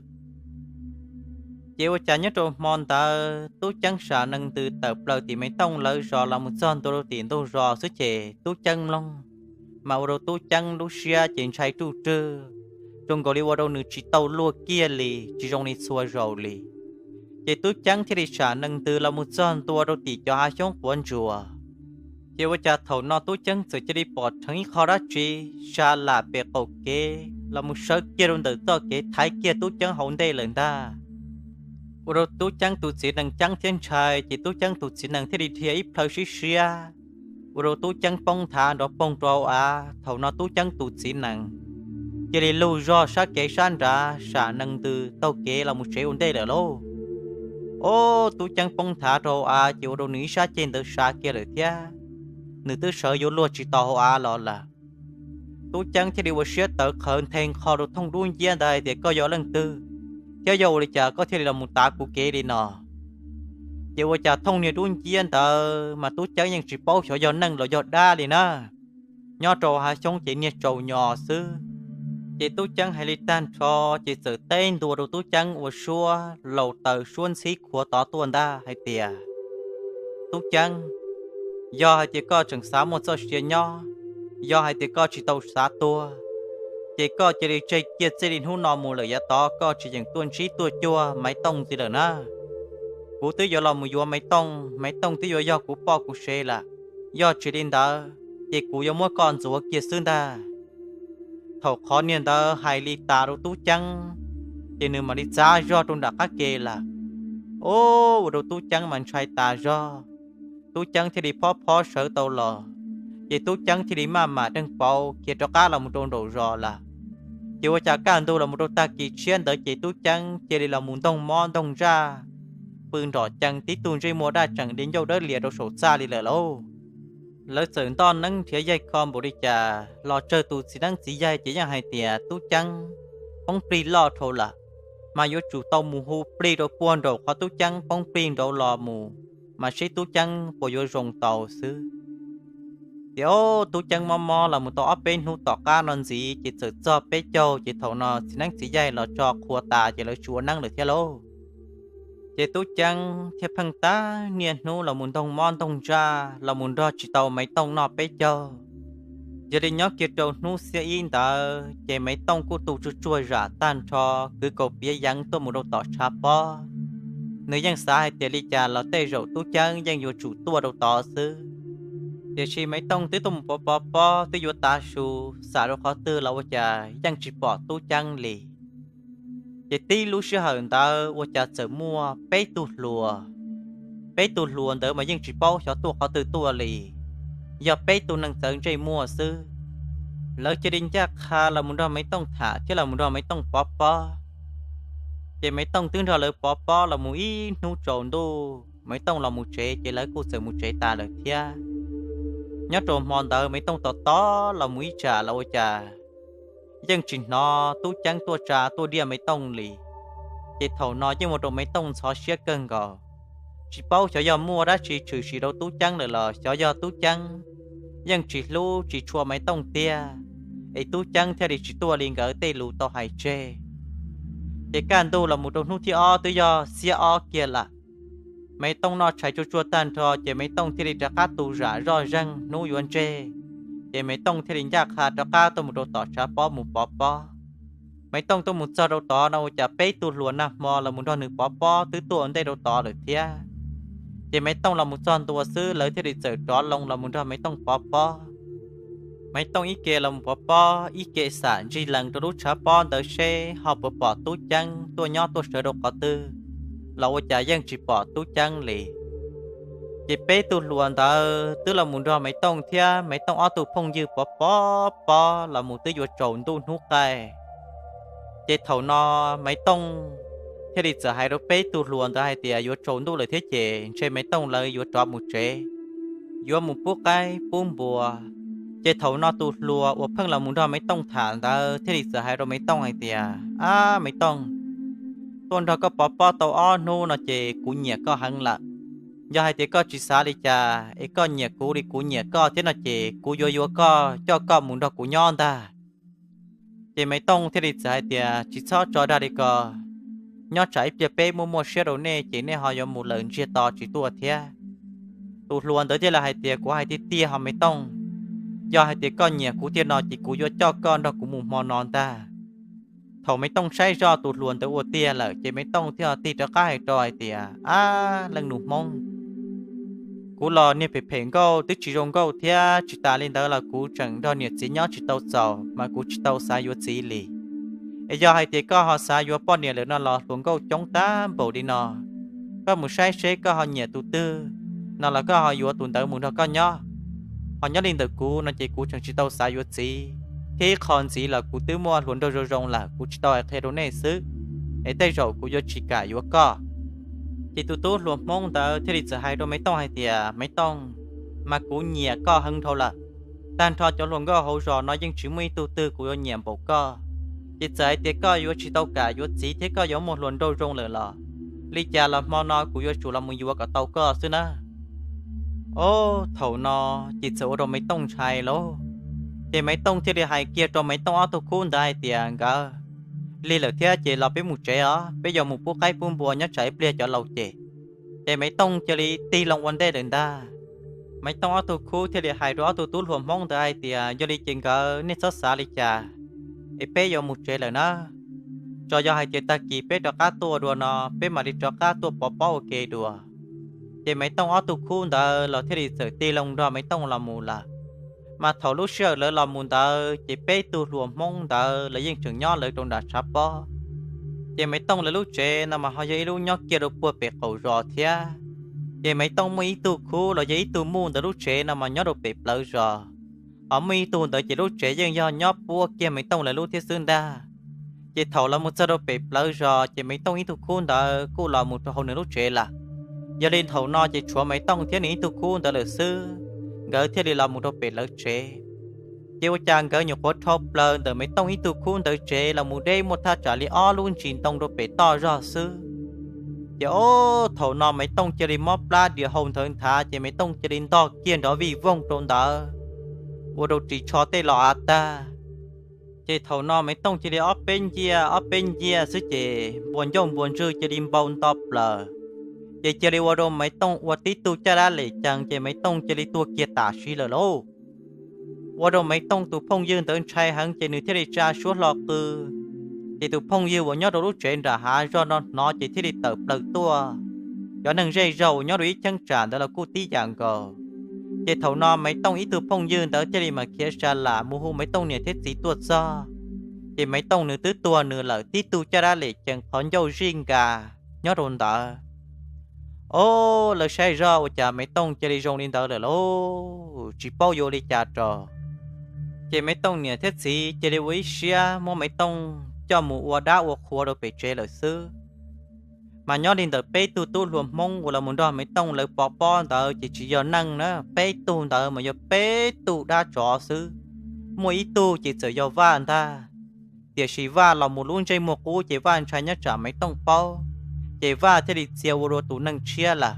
Ces ua cas nyob rau hmo ntawd Tub Ceeb sam nees ntws tawm plaws tim Maiv Tooj lawv zos los mus txog ntua rau tim ntug zos xwb ces Tub Ceeb mloog, mas ua rau Tub Ceeb lub siab ces ntshai ruj rwg, zoo nkaus li ua rau nws tsis tau luag kiag li tsis zoo li txhua zaus li. Ces Tub Ceeb thiaj li sam nees ntws los mus txog ntua rau tim cov hav xyoob quav ntsuas. Ces ua cas thaum no Tub Ceeb txawm cia li pom dheev ib qho dab tsi sa lam pem qaum kev los mus sawv kiag rau ntawm txoj kev thaiv kiag Tub Ceeb hauv ntej lawm ntag. Ua rau Tub Ceeb tus txiv nees ceeb thiab ntshai ces Tub Ceeb tus txiv nees thiaj li dhia ib plhaw sib siab, ua rau Tub Ceeb poob nthav nrov poog rau hauv av. Thaum no Tub Ceeb tus txiv nees cia li lug zog sab kev sab nrad sam nees ntws taug kev los mus tsev ua ntej lawm lauj. Ob, Tub Ceeb poob nthav rau hauv av ces ua rau nws ib sab ceg ntawd sav kiag lawm thiab. Nws twb sawv yuav luag tsis tau hauv av los lawm. Tub Ceeb thiaj li ua siab tawv qhawv nthe nqho rau thooj dub nciab ntawd hais tias, koj yog leej twg, thiab yog ua li cas koj thiaj li los mus tav kuv kev li no? Ces ua cas thooj niag dub nciab ntawd mas Tub Ceeb yeej tsis paub xyov yog neeg los yog dab li na. Nyob rau hav xyoob ces niag tsaus nyos xwb. Ces Tub Ceeb hais li tag nrho ces txawm teb ntua rau Tub Ceeb ua suab laus taws suab ntxhib khuav tod tuaj ntag hais tias, Tub Ceeb, yog hais tias koj tseem xav muaj txoj sia nyob, yog hais tias koj tsis tau xav tuag, ces koj cia li tseg kiag txij li hnub no mus lawm yav tod koj tsis yeem tuaj ntsib tuaj cuag Maiv Tooj ntxiv lawm na. Kuv twb yuav los mus yuav Maiv Tooj, Maiv Tooj twb yuav yog kuv poj kuv sev lawm. Yog tsis li ntawd ces kuv yuav muab koj ntxuav kiag xwb ntag. Thaum qhov niag ntawd hais li tas rau Tub Ceeb, ces nws mam li txav zog rau nram qab ke lawm. O, ua rau Tub Ceeb mas ntshai tas zog. Tub Ceeb thiaj li phob phob sawv tau los, ces Tub Ceeb thiaj li maj mam deeg pauv khiav rov qab los mus rau nraum zos lawm. Ces ua cas kaj ntug los mus rau tag kis tshiab ntawd ces Tub Ceeb cia li los mus ntoog mob ntoog ntsaj, pw nrom cees tib tug ntsej muag daj tseem di ncauj dawb lias rau saum txaj li lawm lauj. Lawv txawm ntoj neeb nrhiav yaig kho npaum li cas los tsawg tus txiv neeb txiv yaig ces yeej hais tias Tub Ceeb poob plig loj dhau lawm, mas yuav tsum tau mus hu plig rau puag nraum qhov Tub Ceeb poob plig nraud los mus, mas seb Tub Ceeb puas yuav zoo tau xwb. Ces o, Tub Ceeb mob mob los mus tau ob peb hnub tom qab no ntxiv ces txawm txog peb caug ces thaum no txiv neeb txiv yaig los tso qhua tas ces lawv tsis ua neeb lawm thiab lauj. Ces Tub Ceeb thiaj pheej tab niaj hnub los mus ntoog mob ntoog ntsaj los mus nrog tsis tau Maiv Tooj noj peb caug. Yog li nyob kiag rau hnub xiab ib ntawd ces Maiv Tooj kuj tu tsuag tsuag zam tag nrho, kwv kaus piav yeev tuaj mus rau tom tshav pob. Nws yeej xav hais tias li cas los tej zaum Tub Ceeb yeej yuav tsum tuaj rau tod xwb. Tiam sis Maiv Tooj twb tuaj mus pov pov pob twb yuav tav su, xam rau qhov twg los ua cas yeej tsis pom Tub Ceeb li. Ces tib lub sij hawm ntawd ua cas txawm muaj peb tug hluas. Peb tug hluas ntawd mas yeej tsis paub xyov tuaj qhov twg tuaj li, yog peb tug neeg txawv ntsej muag xwb. Lawv cia li ncaj qha los mus nrog Maiv Tooj tham thiab los mus nrog Maiv Tooj pov pob. Ces Maiv Tooj twb nrog lawv pov pob los mus ib hnub tsaus ntuj, Maiv Tooj los mus tsev ces lawv kuj txawm mus tsev tas lawm thiab. Nyob rau hmo ntawd Maiv Tooj tos tos los mus ib tsam los ua cas yeej tsis hnov Tub Ceeb tuaj tsa tuaj diaj Maiv Tooj li. Ces thaum no yeej ua rau Maiv Tooj ntxhov siab kawg nkaus, tsis paub xyov yog muaj dab tsi tshwm sim rau Tub Ceeb lawm los xyov yog Tub Ceeb yeej tsis hlub tsis tshua Maiv Tooj tiag, es Tub Ceeb thiaj li tsis tuaj li nkawd tej lus tau hais tseg. Ces kaj ntug los mus rau hnub thib ob twb yog xiab ob kiag lawm. Maiv Tooj noj tshais tsuag tsuag tag nrho ces Maiv Tooj thiaj li rov qab tu zam zoj zeeg hnub yuav ntseg. Ces Maiv Tooj thiaj li ncaj qha rov qab tuaj mus rau tom tshav pob mus pov pob. Maiv Tooj tuaj mus txog rau tod no ua cas peb tug hluas nag hmo los mus nrog nws pov pob twb tuaj ua ntej rau tod lawm thiab. Ces Maiv Tooj los mus txog ntua xwb lawv thiaj li txawm rov loo los mus nrog Maiv Tooj pov pob. Maiv Tooj ib ke los mus pov pob ib ke xam ntsig lees rau lub tshav pob ntawd seb ho puas pom Tub Ceeb tuaj nyob tuaj sawv rau qhov twg, los ua cas yeej tsis pom Tub Ceeb li. Ces peb tug hluas ntawd twb los mus nrog Maiv Tooj thiab Maiv Tooj ob tug phooj ywg pov pov pob los mus twb yuav tsaus ntuj hnub qaij. Ces thaum no Maiv Tooj thiaj li txawm hais rau peb tug hluas ntawd hais tias yuav tsaus ntuj lawm thiab ces ntshe Maiv Tooj lawv yuav rov mus tsev, yuav mus pub qaib pub npua. Ces thaum no tus hluas uas pheej los mus nrog Maiv Tooj tham ntawd thiaj li txawm hais rau Maiv Tooj hais tias, Ab Maiv Tooj, tuaj nrog koj pov pob tau ob hnub no ces kuv nyiam koj heev lawm. Yog hais tias koj tsis xav li cas es koj nyiam kuv li kuv nyiam koj thiab no ces kuv yuav yuav koj coj koj mus nrog kuv nyob ntag. Ces Maiv Tooj thiaj li txawm hais tias, Tsis txhob tso dag li ko, nyob tsam ib pliag peb muaj muaj siab rau nej ces nej ho yuav mus lawm ntsiag to tsis tuaj thiab. Tus hluas ntawd thiaj li hais tias, Kuv hais tiag tiag ho Maiv Tooj, yog hais tias koj nyiam kuv tiag no ces kuv yuav coj koj nrog kuv mus hmo no ntag. Thaum Maiv Tooj saib zoj tus hluas ntawd ua tiag lawm ces Maiv Tooj thiaj tig rov qab hais rau hais tias, Ab leej nus Hmoob, kuv los niag phem phem nkauj twb tsis zoo nkauj thiab, tsis tas li ntawd los kuv tseem nrog niam txiv nyob tsis tau txaus mas kuv tsis tau xav yuav txiv li. Es yog hais tias koj ho xav yuav poj niam lawm no los hluas nkauj coob tag npaum li no, koj mus saib seb koj ho nyiam tus twg no los koj ho yuav tus ntawd mus nrog koj nyob. Ho nyob li ntawm kuv no ces kuv tseem tsis tau xav yuav txiv, thiab ib qho ntxiv los kuv twb muaj hluas nraug zoo zoo lawm, kuv tsis tau hais qhia rau nej xwb, es tej zaum kuv yuav tsis kam yuav koj. Ces tus tub hluas Hmoob ntawd thiaj li txawm hais rau Maiv Tooj hais tias, Maiv Tooj, mas kuv nyiam koj heev dhau lawm. Tag nrho cov hluas nkauj hauv zos no yeej tsis muaj ib tug twg kuv yuav nyiam npaum koj. Ces txawm hais tias koj yuav tsis tau kam yuav txiv thiab koj yuav muaj hluas nraug zoo lawm los, li cas los hmo no kuv yuav tsum los mus yuav kom tau koj xwb na. Ob, thaum no ces txawm ua rau Maiv Tooj ntshai lauj. Ces Maiv Tooj thiaj li hais kiag rau Maiv Tooj ob tug khub ntawd hais tias, Nkawd, lig lawm thiab ces los peb mus tsev os, peb yuav mus pub qaib pub npua nyob tsam ib pliag cov laus cem. Ces Maiv Tooj cia li tig loo ua ntej lawm ntag. Maiv Tooj ob tug khub thiaj li hais rau ob tug tub hluas Hmoob ntawd hais tias, Yog li ces nkawd nej txhob xav li cas, es peb yuav mus tsev lawm na. Tso yog hais tias tag kis peb rov qab tuaj dua no peb mam li rov qab tuaj pov pob ua ke dua. Ces Maiv Tooj ob tug khub ntawd los thiaj li txawm tig loo nrog Maiv Tooj los mus lawm. Mas thaum lub sij hawm lawv los mus ntawd ces peb tug hluas Hmoob ntawd lawv yeej tseem nyob lawv rau nram tshav pob. Ces Maiv Tooj lawv lub tsev no mas ho yog ib lub nyob kiag rau puag pem qaum zos thiab. Ces Maiv Tooj muaj ib tug khub los yog ib tug muj ntawd lub tsev no mas nyob rau pem plawv zos, ho muaj ib tug ntawd ces lub tsev yeej yog nyob puab kiag Maiv Tooj lawv lub thiab xwb ntag. Ces thaum los mus txog rau pem plawv zos ces Maiv Tooj ib tug khub ntawd kuj los mus rau hauv nws lub tsev lawm. Yog li thaum no ces tshuav Maiv Tooj thiab nws ib tug khub ntawd lawm xwb, nkawd thiaj li los mus rau pem lawv tsev. Ces ua cas nkawd nyuam qhuav dhau plaws ntawm Maiv Tooj ib tug khub ntawd tsev los mus deb muaj thaj tsam li ob lub ntsis ntoo rau pem toj zog xwb. Ces ob thaum no Maiv Tooj cia li mob plab dias hau nthawv nthav ces Maiv Tooj cia li ntog kiag nrov vij voog rau ntawd, ua rau ris tsho tej los av tag. Ces thaum no Maiv Tooj cia li ob peb nciaj ob peb nciaj xwb ces npuas ncauj npuas ntswg cia li npau nto plaws. Ces cia li ua rau Maiv Tooj ua tib tug caj dab lem cees ces Maiv Tooj cia li tuag kiag tam sim lawm lauj. Ua rau Maiv Tooj tus phooj ywg ntawd ntshai heev ces nws thiaj li tsa suab hlo qw. Ces tus phooj ywg uas nyob rau lub tsev nram hav zog no hnov ces thiaj li tawm plaws tuaj. Cov neeg zej zog uas nyob rau ib cheeb tsam ntawd los kuj tib yam nkaus. Ces thaum no Maiv Tooj ib tug phooj ywg ntawd thiaj li mam khiav sa lam mus hu Maiv Tooj niam thiab txiv tuaj txog. Ces Maiv Tooj nws twb tuag nws lawm, tib tug caj dab lem cees qhov ncauj zij nkas nyob rau ntawd. Ob, lawv saib zog ua cas Maiv Tooj cia li zoo li ntawd lawm lauj, tsis paub yuav ua li cas rau. Ces Maiv Tooj niam thiab txiv cia li ua ib siab muab Maiv Tooj coj mus ua dab ua qhua rau pem tsev lawm xwb. Mas nyob li ntawm peb tug tub hluas Hmoob uas los mus nrog Maiv Tooj lawv pov pob ntawd ces tsis yog neeg na, peb tug ntawd mas yog peb tug dab tsov xwb. Muaj ib tug ces txawm yog Vaj ntag, tiam sis Vaj los mus lub ntsej muag qub ces Vaj ntshai nyob tsam Maiv Tooj paub, ces Vaj thiaj li txia ua rau tus neeg tshiab lawm.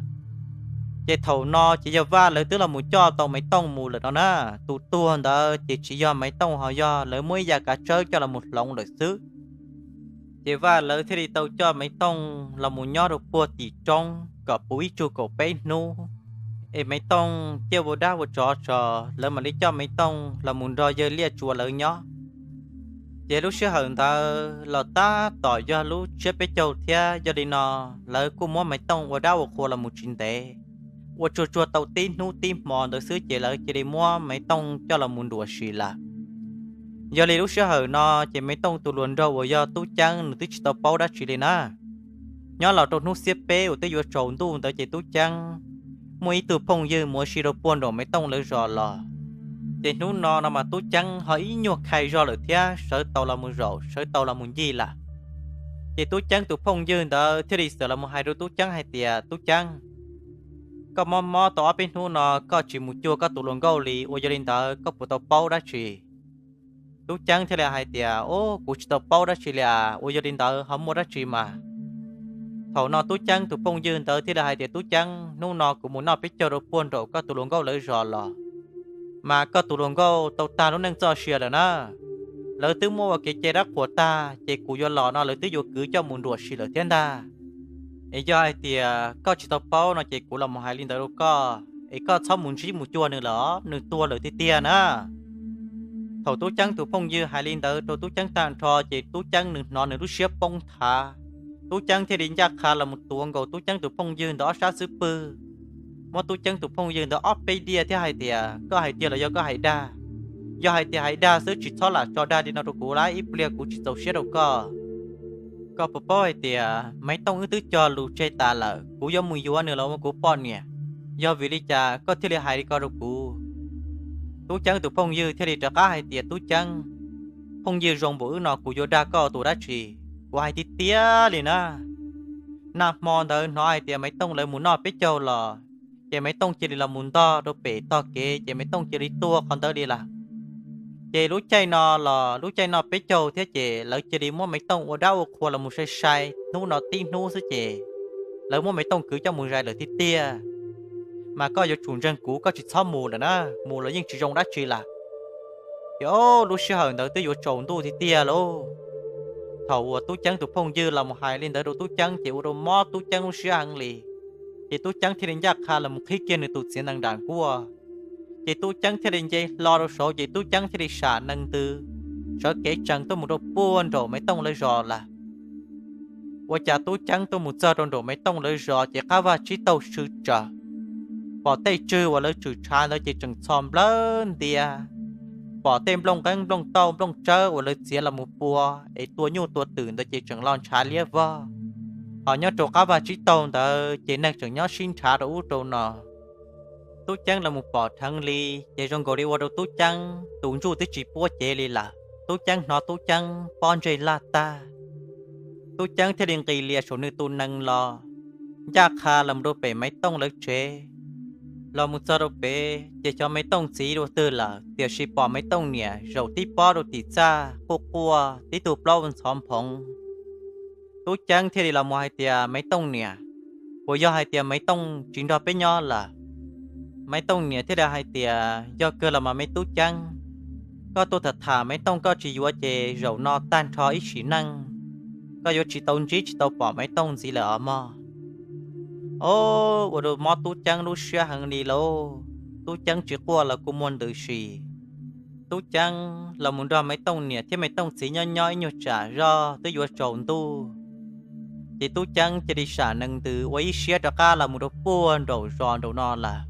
Ces thaum no ces yog Vaj lawv twb los mus coj tau Maiv Tooj mus lawm no na. Tus tuag ntawd ces tsis yog Maiv Tooj ho yog lawv muab ib yam kav tsawb coj los mus hloov lawm xwb. Ces Vaj lawv thiaj li tau coj Maiv Tooj los mus nyob rau puag tim roob kom puv ib tsug kaum peb hnub, es Maiv Tooj ciaj ua dab ua tsov tso, lawv mam li coj Maiv Tooj los mus nrog yawg Liaj Tsua lawv nyob. Ces lub sij hawm ntawd los tab tom yog lub tsiab peb caug thiab, yog li no lawv kuj muab Maiv Tooj ua dab ua qhua los mus tsis ntev, ua tsuag tsuag tau tib hnub tib hmo ntawd xwb ces lawv cia li muab Maiv Tooj coj los mus nruam sim lawm. Yog li lub sij hawm no ces Maiv Tooj tus hluas nraug uas yog Tub Ceeb nws twb tsis tau paub dab tsi li na. Nyob los rau hnub xiab peb uas twb yuav tsaus ntuj ntawd ces Tub Ceeb muaj ib tug phooj ywg mus ua si rau puag nraum Maiv Tooj lawv zos los. Ces hnub no no mas Tub Ceeb ho ib nyuag khai zog lawm thiab sawv tau los mus zaum, sawv tau los mus ncig lawm. Ces Tub Ceeb tus phooj ywg ntawd thiaj li txawm los mus hais rau Tub Ceeb hais tias, Tub Ceeb, koj mob mob tau ob peb hnub no koj tsis mus cuag koj tus hluas nkauj li, ua yog li ntawd koj puas tau paub dab tsi? Tub Ceeb thiaj li hais tias, Ub, kuv tsis tau paub dab tsi li as, ua yog li ntawd ho muaj dab tsi mas? Thaum no Tub Ceeb tus phooj ywg ntawd thiaj li hais tias, Tub Ceeb, hnub no kuv mus noj peb caug rau puag nraum koj tus hluas nkauj lawv zos los, mas koj tus hluas nkauj tau tag lub neej txoj sia lawm na. Lawv twb muab ua kev cai dab qhuas tag ces kuv yuav los no lawv twb yuav kwv coj mus nruam sim lawm thiab ntag. Es yog hais tias koj tsis tau paub no ces kuv los mus hais li ntawd rau koj, es koj txhob mus ntsib mus cuag nws lawm, nws tuag lawm tiag tiag na. Thaum Tub Ceeb tus phooj ywg hais li ntawd rau Tub Ceeb tag nrho ces Tub Ceeb nws hnov nws lub siab poob nthav. Tub Ceeb thiaj li ncaj qha los mus tuav nkaus Tub Ceeb tus phooj ywg ntawd ob sab xub pwg, muab Tub Ceeb tus phooj ywg ntawd ob peb diaj thiab hais tias, Koj hais tiag los yog koj hais dag? Yog hais tias hais dag xwb tsis txhob lam tso dag li no rau kuv lawm, ib pliag kuv tsis txaus siab rau koj. Koj puas paub hais tias Maiv Tooj wb twb cog lus tseg tas lawm, kuv yuav mus yuav nws los ua kuv poj niam, yog vim li cas koj thiaj li hais li ko rau kuv? Tub Ceeb tus phooj ywg thiaj li rov qab hais tias, Tub Ceeb, phooj ywg zoo npaum wb no kuv yuav dag koj ua tus dab tsi? Kuv hais tiag tiag li na. Nag hmo ntawd hnov hais tias Maiv Tooj lawv mus noj peb caug los, ces Maiv Tooj cia li los mus ntog rau pem tog kev ces Maiv Tooj cia li tuag qhov ntawd li lawm. Ces lub caij no los lub caij noj peb caug thiab ces lawv cia li muab Maiv Tooj ua dab ua qhua los mus sai sai hnub no tib hnub xwb ces lawv muab Maiv Tooj kwv coj mus zais lawm tiag tiag. Mas koj yuav tsum ntseeg kuv, koj tsis txhob mus lawm na, mus los yeej tsis zoo dab tsi lawm. Ces ob lub sij hawm ntawd twb yuav tsaus ntuj tiag tiag lauj. Thaum uas Tub Ceeb tus phooj ywg los mus hais li ntawd rau Tub Ceeb ces ua rau mob Tub Ceeb lub siab heev li. Ces Tub Ceeb thiaj li ncaj qha los mus qhib kiag nws tus txiav ntees nram nkuaj. Ces Tub Ceeb thiaj li nce hlo rau saud ces Tub Ceeb thiaj li sam nees ntws sawv kev tsees tuaj mus rau puag nraum Maiv Tooj lawv zos lawm. Ua cas Tub Ceeb tuaj mus txog rau nraum Maiv Tooj lawv zos ces qab vaj tsib taug sw tsawv, pom tej tswg uas lawv tshwm tshav ntawd ces tseem txho nplawg ntias. pom tej nplooj nqeeb nplooj tauj nplooj tsawb uas lawv txiav los mus pua es tua nyuj tua twm ntawd ces tseem los ntshav liab vog. Ho nyob rau qab vaj tsib taug ntawd ces neeg tseem nyob sib nrhav rau ub rau no. Tub Ceeb los mus pom dheev li ces zoo nkaus li ua rau Tub Ceeb tus ntsuj twb tsis puab cev li lawm. Tub Ceeb hnov Tub Ceeb pob ntseg laj tag. Tub Ceeb thiaj li nqis lias saum nws tus nees los, ncaj qha los mus rau pem Maiv Tooj lawv tsev. Los mus txog rau pem ces xyov Maiv Tooj txiv dua twg lawm, tiam sis pom Maiv Tooj niam zaum tib pob rau tim txaj quaj quaj tib tug plaub ntxhov nphoov. Tub Ceeb thiaj li los mus hais tias, Maiv Tooj niam, puas yog hais tias Maiv Tooj tsis nrog peb nyob lawm? Maiv Tooj niam thiaj li hais tias, yog kawg los mas me Tub Ceeb, koj tuaj tham tham Maiv Tooj koj tsis yuav ces zaum no tag nrho ib sim neej koj yuav tsis tau ntsib tsis tau pom Maiv Tooj ntxiv lawm os mog. Ob, ua rau mob Tub Ceeb lub siab heev li lauj. Tub Ceeb tsis quaj los kuj muaj ntws si. Tub Ceeb los mus nrog Maiv Tooj niam thiab Maiv Tooj txiv nyob nyob ib nyuag tsam zog twb yuav tsaus ntuj, ces Tub Ceeb cia li sam nees ntws ua ib siab rov qab los mus rau puag nraum zos nraum no lawm.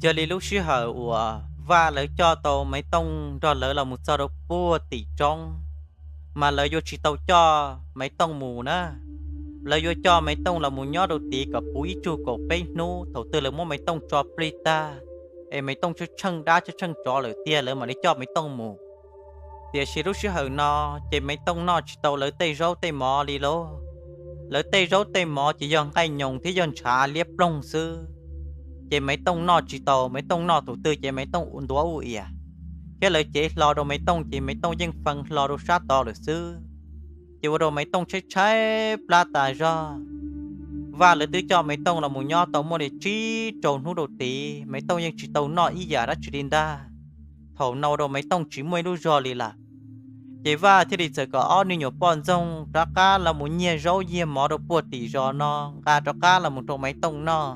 Yog li lub sij hawm uas Vaj lawv coj tau Maiv Tooj nrog lawv los mus txog rau puag tim roob, mas lawv yuav tsis tau coj Maiv Tooj mus na. Lawv yuav coj Maiv Tooj los mus nyob rau tid kom puv ib tsug kaum peb hnub, thaum twg lawv muab Maiv Tooj tso plig tag, es Maiv Tooj tsheej dab tsheej tsov lawm tiag lawv mam li coj Maiv Tooj mus. Tiam sis lub sij hawm no ces Maiv Tooj noj tsis tau lawv tej zaub tej mov li lauj. Lawv tej zaub tej mov ces yog nqaij nyoos thiab yog ntshav liab ploog xwb. Ces Maiv Tooj noj tsis tau, Maiv Tooj noj thaum twg ces Maiv Tooj ntuav ua iam, thiab lawv cev hlo rau Maiv Tooj ces Maiv Tooj yeej fee hlo rau sab tod lawm xwb. Ces ua rau Maiv Tooj tshaib tshaib plab tas zog. Vaj lawv twb coj Maiv Tooj los mus nyob tau muaj li tsib rau hnub rau tid, Maiv Tooj yeej tsis tau noj ib yam dab tsi li ntag. Thaum no ua rau Maiv Tooj tsis muaj ib lub zog li lawm. Ces Vaj thiaj li txawm kom ob niag nyuam poj ntxoog rov qab los mus nyiag zaub nyiag mov rau puag tim zos no nqa rov qab los mus rau Maiv Tooj noj.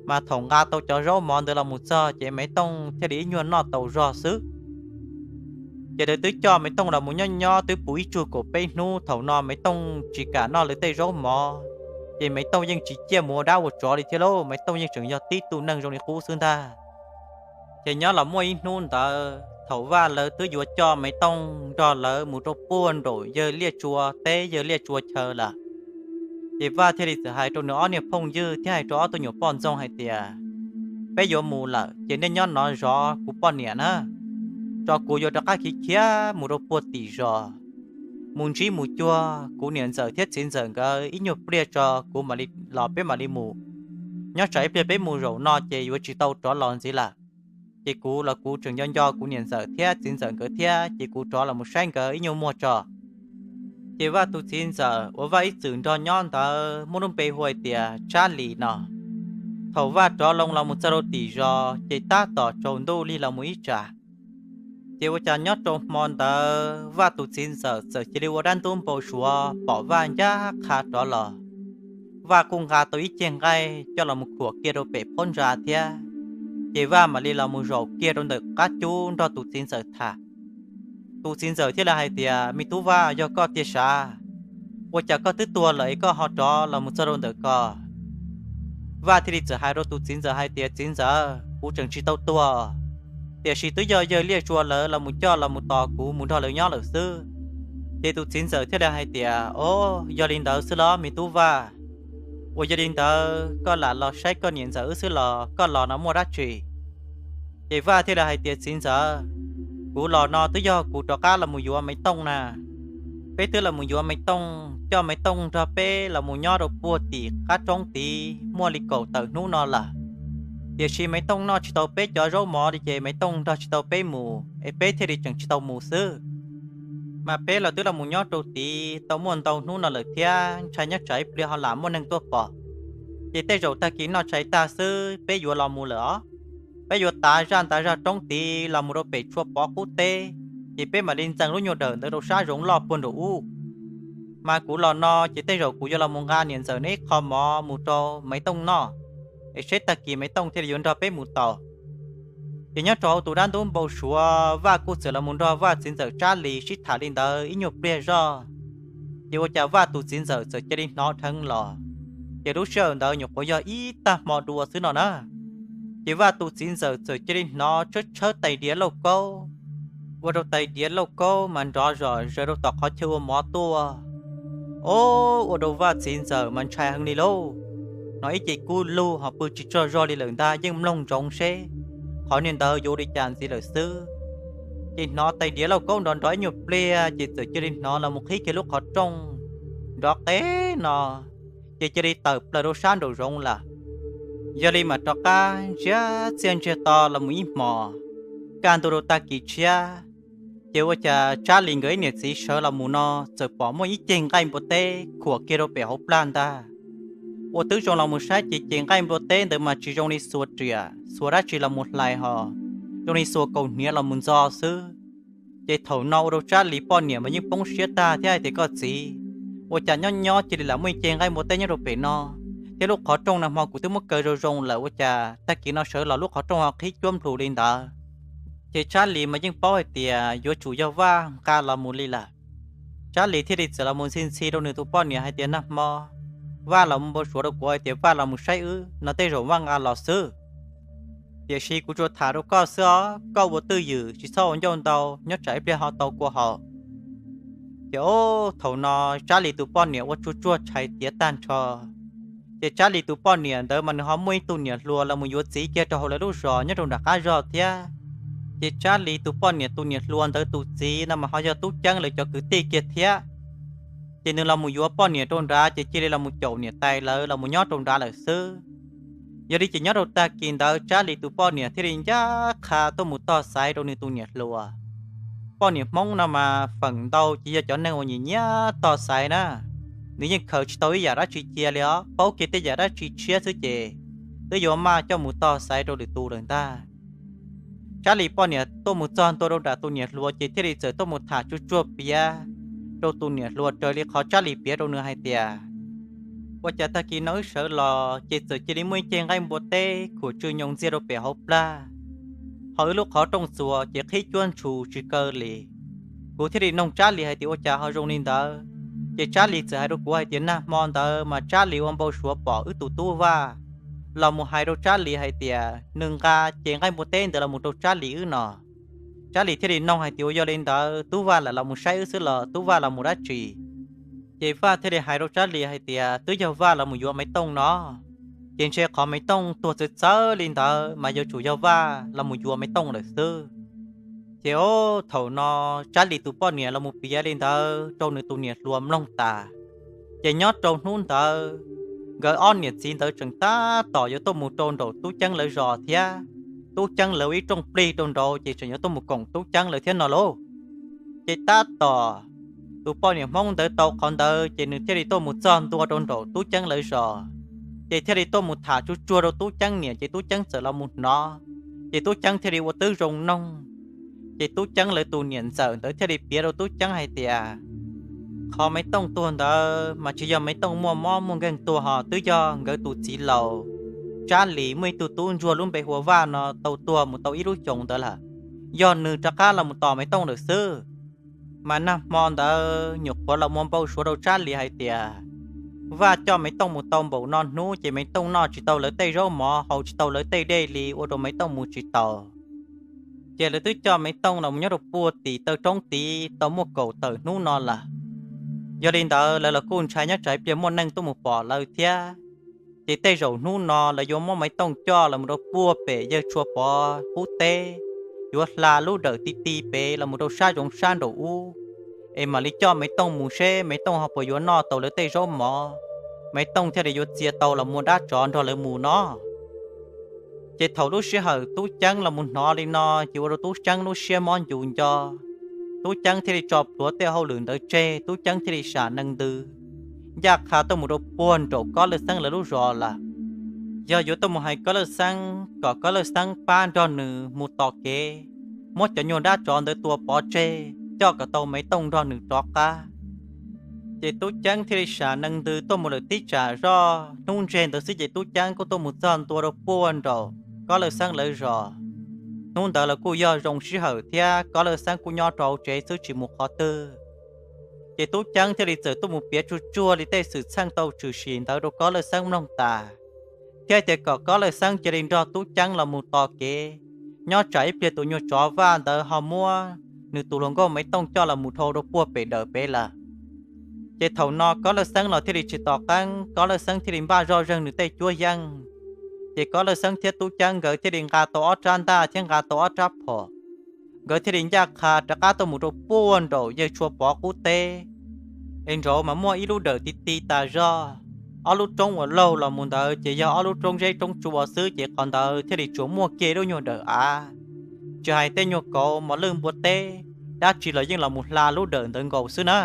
Mas thaum nqa tau cov zaub mov ntawd los mus txog ces Maiv Tooj thiaj li ib nyuag noj tau zog xwb. Ces lawv twb coj Maiv Tooj los mus nyob nyob twb puv ib tsug kaum peb hnub, thaum no Maiv Tooj tsis kam noj lawv tej zaub mov, ces Maiv Tooj yeej tsis ciaj mus ua dab ua tsov li thiab lauj, Maiv Tooj yeej tseem yog tib tug neeg zoo li qub xwb ntag. Ces nyob los muaj ib hnub ntawd thaum Vaj lawv twb yuav coj Maiv Tooj nrog lawv mus rau puag nraum yawg Liaj Tsua teb yawg Liaj Tsua chaw lawm, ces Vaj thiaj li txawm hais rau nws ob niag phooj ywg thiab hais rau ob tug nyuam poj ntxoog hais tias, peb yuav mus lawm ces nej nyob no zov kuv poj niam na, tso kuv yuav rov qab khiav khiav mus rau puag tim zos, mus ntsib mus cuag kuv niam ntxawm thiab txiv ntxawm nkawd ib nyuag pliag tso kuv mam li los peb mam li mus. Nyob tsam ib pliag peb mus zaum no ces yuav tsis tau rov los ntxiv lawm. Ces kuv los kuv tseem nco nco kuv niam ntxawm thiab txiv ntxawm nkawd thiab, ces kuv rov los mus saib nkawd ib nyuag muag tso. Ces Vaj tus txiv ntxawm uas Vaj ib txwm nrog nyob ntawd muaj lub npe hu hais tias Tsab Lis no. Thaum Vaj rov loo los mus txog rau tim zos ces tab tom tsaus ntuj lig los mus ib tsam. Ces ua cas nyob rau hmo ntawd Vaj tus txiv ntxawm txawm cia li ua dab ntub npau suav pom Vaj ncaj qha rov los. Vaj kuj nqa tau ib ceg nqaij coj los mus khuam kiag rau pem phab ntsa thiab, ces Vaj mam li los mus zaum kiag rau ntawm qab cub nrog tus txiv ntxawm tham. Tus txiv ntxawm thiaj li hais tias, me tub Vaj, yog koj tiag sav? Ua cas koj twb tuag lawm es koj ho rov los mus txog rau ntawm ko? Vaj thiaj li txawm hais rau tus txiv ntxawm hais tias, txiv ntxawm, kuv tseem tsis tau tuag, tiam sis twb yog yawg Liaj Tsua lawv los mus coj los mus tos kuv mus nrog lawv nyob lawm xwb. Ces tus txiv ntxawm thiaj li hais tias, o, yog li ntawd xwb los me tub Vaj? Uas yog li ntawd koj lam los saib koj niam ntxawm wb xwb los koj los no muaj dab tsi? Ces Vaj thiaj li hais tias, txiv ntxawm, kuv los no twb yog kuv rov qab los mus yuav Maiv Tooj na. Peb twb los mus yuav Maiv Tooj, coj Maiv Tooj nrog peb los mus nyob rau puag tim qab roob tid muaj li kaum tawm hnub no lawm. Tiam sis Maiv Tooj noj tsis tau peb cov zaub mov li ces Maiv Tooj nrog tsis tau peb mus es peb thiaj li tseem tsis tau mus xwb. Mas peb los twb los mus nyob rau tid tau muaj ntau hnub no lawm thiab, ntshai nyob tsam ib pliag ho lam muaj neeg tuaj pom. Ces tej zaum tag kis noj tshais tag xwb peb yuav los mus lawm os. Peb yuav tav zaj ntav zaj roob tid los mus rau pem Tshuaj Pov qub teb, ces peb mam li ntxees lub nyuag dawm ntawd rau sab zoov loj puag nraum ub. Mas kuv los no ces tej zaum kuv yuav los mus nqa niam ntxawm neb ib qho mov mus rau Maiv Tooj noj, es seb tag kis Maiv Tooj thiaj li yuav nrog peb mus tau. Ces nyob rau hauv tus dab ntub npau suav Vaj kuj txawm los mus nrog Vaj txiv ntxawm Tsab Lis sib tham li ntawd ib nyuag pliag zoj. Ces ua cas Vaj tus txiv ntxawm txawm cia li hnov dheev los, ces lub sij hawm ntawd nyuam qhuav yog ib tag hmo dua xwb no na. Ces Vaj tus txiv ntxawm txawm cia li hnov tshawb tshawb tais diav lauj kaub, ua rau tais diav lauj kaub mas nrov zom zaws rau tom qhov chaw ua mov tuaj. O, ua rau Vaj txiv ntxawm mas ntshai heev li lauj. Hnov ib ce kub lug ho pw tsis tsaug zog li lawm ntag, yeej mloog ntsoov seb qhov niag ntawd yuav ua li cas ntxiv lawm xwb. Ces hnov tais diav lauj kaub nrov nrov ib nyuag pliag ces txawm cia li hnov los mus qhib kiag lub qhov rooj nrov qeb no, ces cia li tawm plaws rau sab nraum zoov lawm. Yog li mam rov qab ntsiag txiaj ntsiag to los mus ib hmos, kaj ntug rau tag kis tshiab, ces ua cas Tsab Lis nkawd ib niam txiv sawv los mus no txawm pom muaj ib ceg nqaij npua teb khuam kiag rau pem hauv plag ntag. Ua twb zoo los mus saib ces ces nqaij npua teb ntawd mas tsis zoo li xuas riam xuas dab tsi los mus hlais ho, zoo li xuas kaus hniav los mus ntxo xwb. Ces thaum no ua rau Tsab Lis poj niam mas yeej poob siab tag thiab hais tias, Koj txiv, ua cas nyob nyob cia li lam muaj ib ceg nqaij npua teb nyob rau pem no, thiab lub qhov rooj nag hmo kuv twb muab kaw zoo zoo lawm ua cas tag kis no sawv los lub qhov rooj ho qhib cuab nplhus li ntawd? Ces Tsab Lis mas yeej paub hais tias yuav tsum yog Vaj nqa los mus li lawm. Tsab Lis thiaj li txawm los mus ntxhi ntxhi rau nws tus poj niam hais tias, Nag hmo Vaj los mus npau suav rau kuv hais tias Vaj los mus saib wb no tej zaum Vaj nqa los xwb. Tiam sis kuv tsuas tham rau koj xwb os, koj ua twj ywm tsis txhob ua ncauj ntau, nyob tsam ib pliag ho tau kua haum. Ces o, thaum no Tsab Lis tus poj niam ua tsuag tsuag tshais tiav tag nrho. Ces Tsab Lis tus poj niam ntawd mas nws ho muaj ib tug niam hluas los mus yuav txiv kiag rau hauv lawv lub zos nyob rau nram qab zog thiab. Ces Tsab Lis tus poj niam tus niam hluas ntawd tus txiv no mas ho yog Tub Ceeb lawv cov kwv tij kiag thiab. Ces nws los mus yuav poj niam rau nrad ces cia li los mus caum niam tais lawv los mus nyob rau nrad lawm xwb. Yog li ces nyob rau tag kis ntawd Tsab Lis tus poj niam thiaj li ncaj qha tuaj mus tog xaiv rau nws tus niam hluas. Poj niam Hmoob no mas feem ntau ces yog cov neeg uas nyiam nyiam tog xaiv na, nws yeej khaws tsis tau ib yam dab tsi cia li os, paub kiag tej yam dab tsi tshiab xwb ces twb yuav maj coj mus tog xaiv rau lwm tus lawm ntag. Tsab Lis poj niam tuaj mus txog ntua rau nram tus niam hluas ces thiaj li txawm tuaj mus tham tsuag tsuag piav rau tus niam hluas raws li qhov Tsab Lis piav rau nws hais tias, ua cas tag kis no wb sawv los ces txawm cia li muaj ib ceg nqaij npua teb khuam tsw nyoos ntxiag rau pem hauv plag, ho wb lub qhov rooj txuas ces qhib cuab ntshus tsis kaw li. Kuv thiaj li noog Tsab Lis hais tias ua cas ho zoo li ntawd, ces Tsab Lis txawm hais rau kuv hais tias nag hmo ntawd mas Tsab Lis ua npau suav pom wb tus tub Vaj los mus hais rau Tsab Lis hais tias nws nqa ces nqaij npua teb ntawd los mus rau Tsab Lis wb no. Tsab Lis thiaj li noog hais tias ua yog li ntawd tub Vaj lam los mus saib wb xwb los tub Vaj los mus dab tsi? Ces Vaj thiaj li hais rau Tsab Lis hais tias twb yog Vaj los mus yuav Maiv Tooj no, ces ntshe qhov Maiv Tooj tuag txawv txawv li ntawd mas yuav tsum yog Vaj los mus yuav Maiv Tooj lawm xwb. Ces o, thaum no Tsab Lis tus poj niam los mus piav li ntawd rau nws tus niam hluas mloog tas, ces nyob rau hnub ntawd nkawd ob niam txiv ntawd tseem tab tom yuav tuaj mus rau nraum Tub Ceeb lawv zos thiab. Tub Ceeb lawv ua ib rooj plig rau nraud ces tseem yuav tuaj mus koom Tub Ceeb lawv thiab no lauj. Ces tab tom tus poj niam Hmoob ntawd tau qhov ntawd ces nws thiaj li tuaj mus txog ntua rau nraum Tub Ceeb lawv zos, ces thiaj li tuaj mus tham tsuag tsuag rau Tub Ceeb niam ces Tub Ceeb txawm los mus hnov, ces Tub Ceeb thiaj li ua twb zoo noog. Ces Tub Ceeb lawv tus niam ntxawm ntawd thiaj li piav rau Tub Ceeb hais tias qhov Maiv Tooj tuag ntawd mas tsis yog Maiv Tooj muaj mob muaj nkeeg tuag ho twb yog nkawd tus txiv laus Tsab Lis muaj ib tug tub ntsuag lub npe hu ua Vaj no tau tuag mus tau ib lub xyoos ntawd lawm, yog nws rov qab los mus tos Maiv Tooj lawm xwb. Mas nag hmo ntawd nyuam qhuav los mus npau suav rau Tsab Lis hais tias Vaj coj Maiv Tooj mus tau npaum no hnub ces Maiv Tooj noj tsis tau lawv tej zaub mov, haus tsis tau lawv tej dej li, ua rau Maiv Tooj mus tsis taus. Ces lawv twb coj Maiv Tooj los mus nyob rau puag tim taw roob tid tau muaj kaum tawm hnub no lawm. Yog li ntawd lawv los kuj ntshai nyob tsam ib pliag muaj neeg tuaj mus pom lawv thiab. Ces tej zaum hnub no lawv yuav muab Maiv Tooj coj los mus rau puag pem yawg Tshua Pov qub teb, yuav hla lub dawm ti ti pem los mus rau sab zoov sab nraum ub, es mam li coj Maiv Tooj mus seb Maiv Tooj ho puas yuav noj tau lawv tej zaub mov, Maiv Tooj thiaj li yuav txia tau los muaj dab tsov nrog lawv mus no. Ces thaum lub sij hawm Tub Ceeb los mus hnov li no ces ua rau Tub Ceeb lub siab mob ncu nco. Tub Ceeb thiaj li tso plhuav tej hauj lwm ntawd tseg, Tub Ceeb thiaj li sam nees ntws ncaj qha tuaj mus rau puag nraum Kob Lawj Xeeb lawv lub zos lawm. Yog yuav tuaj mus hais Kob Lawj Xeeb kom Kob Lawj Xeeb pab nrog nws mus tos kev, muab cov nyuag dab tsov ntawd tua pov tseg, coj kom tau Maiv Tooj nrog nws rov qab. Ces Tub Ceeb thiaj li sam nees ntws tuaj mus lawm tib tsam zoj hnub ntseg ntawd xwb ces Tub Ceeb kuj tuaj mus txog ntua rau puag nraum Kob Lawj Xeeb lawv zos. Hnub ntawd los kuj yog zoo sij hawm thiab Kob Lawj Xeeb kuj nyob rau hauv tsev xwb tsis mus qhov twg. Ces Tub Ceeb thiaj li txawm tuaj mus piav tsuag tsuag li tej xwm txheej tau tshwm sim ntawd rau Kob Lawj Xeeb mloog tas, thiab tias kom Kob Lawj Xeeb cia li nrog Tub Ceeb los mus tos kev, nyob tsam ib pliag tus nyuag tsov Vaj ntawd ho muab nws tus hluas nkauj Maiv Tooj coj los mus dhau rau puag pem dawm pem lawm. Ces thaum no Kob Lawj Xeeb los thiaj li tsis tos qeeb, Kob Lawj Xeeb thiaj li npaj zoj zeeg nws tej cuab yeej. Ces Kob Lawj Xeeb thiab Tub Ceeb nkawd thiaj li nqa tau ob rab ntaj thiab nqa tau ob rab phom, nkawd thiaj li ncaj qha rov qab tuaj mus rau puag nraum yawg Tshua Pov qub teb. Es nraud mas muaj ib lub dawm ti ti tas zog, ob lub roob uas laug los mus ntawd ces yog ob lub roob zeb roob tsua xwb, ces qhov ntawd thiaj li tsuas muaj kiag lub nyuag dawm av, tsis hais tej nyuag kauv mos lwj npua teb, dab tsi los yeej los mus hla lub dawm ntawd nkaus xwb na.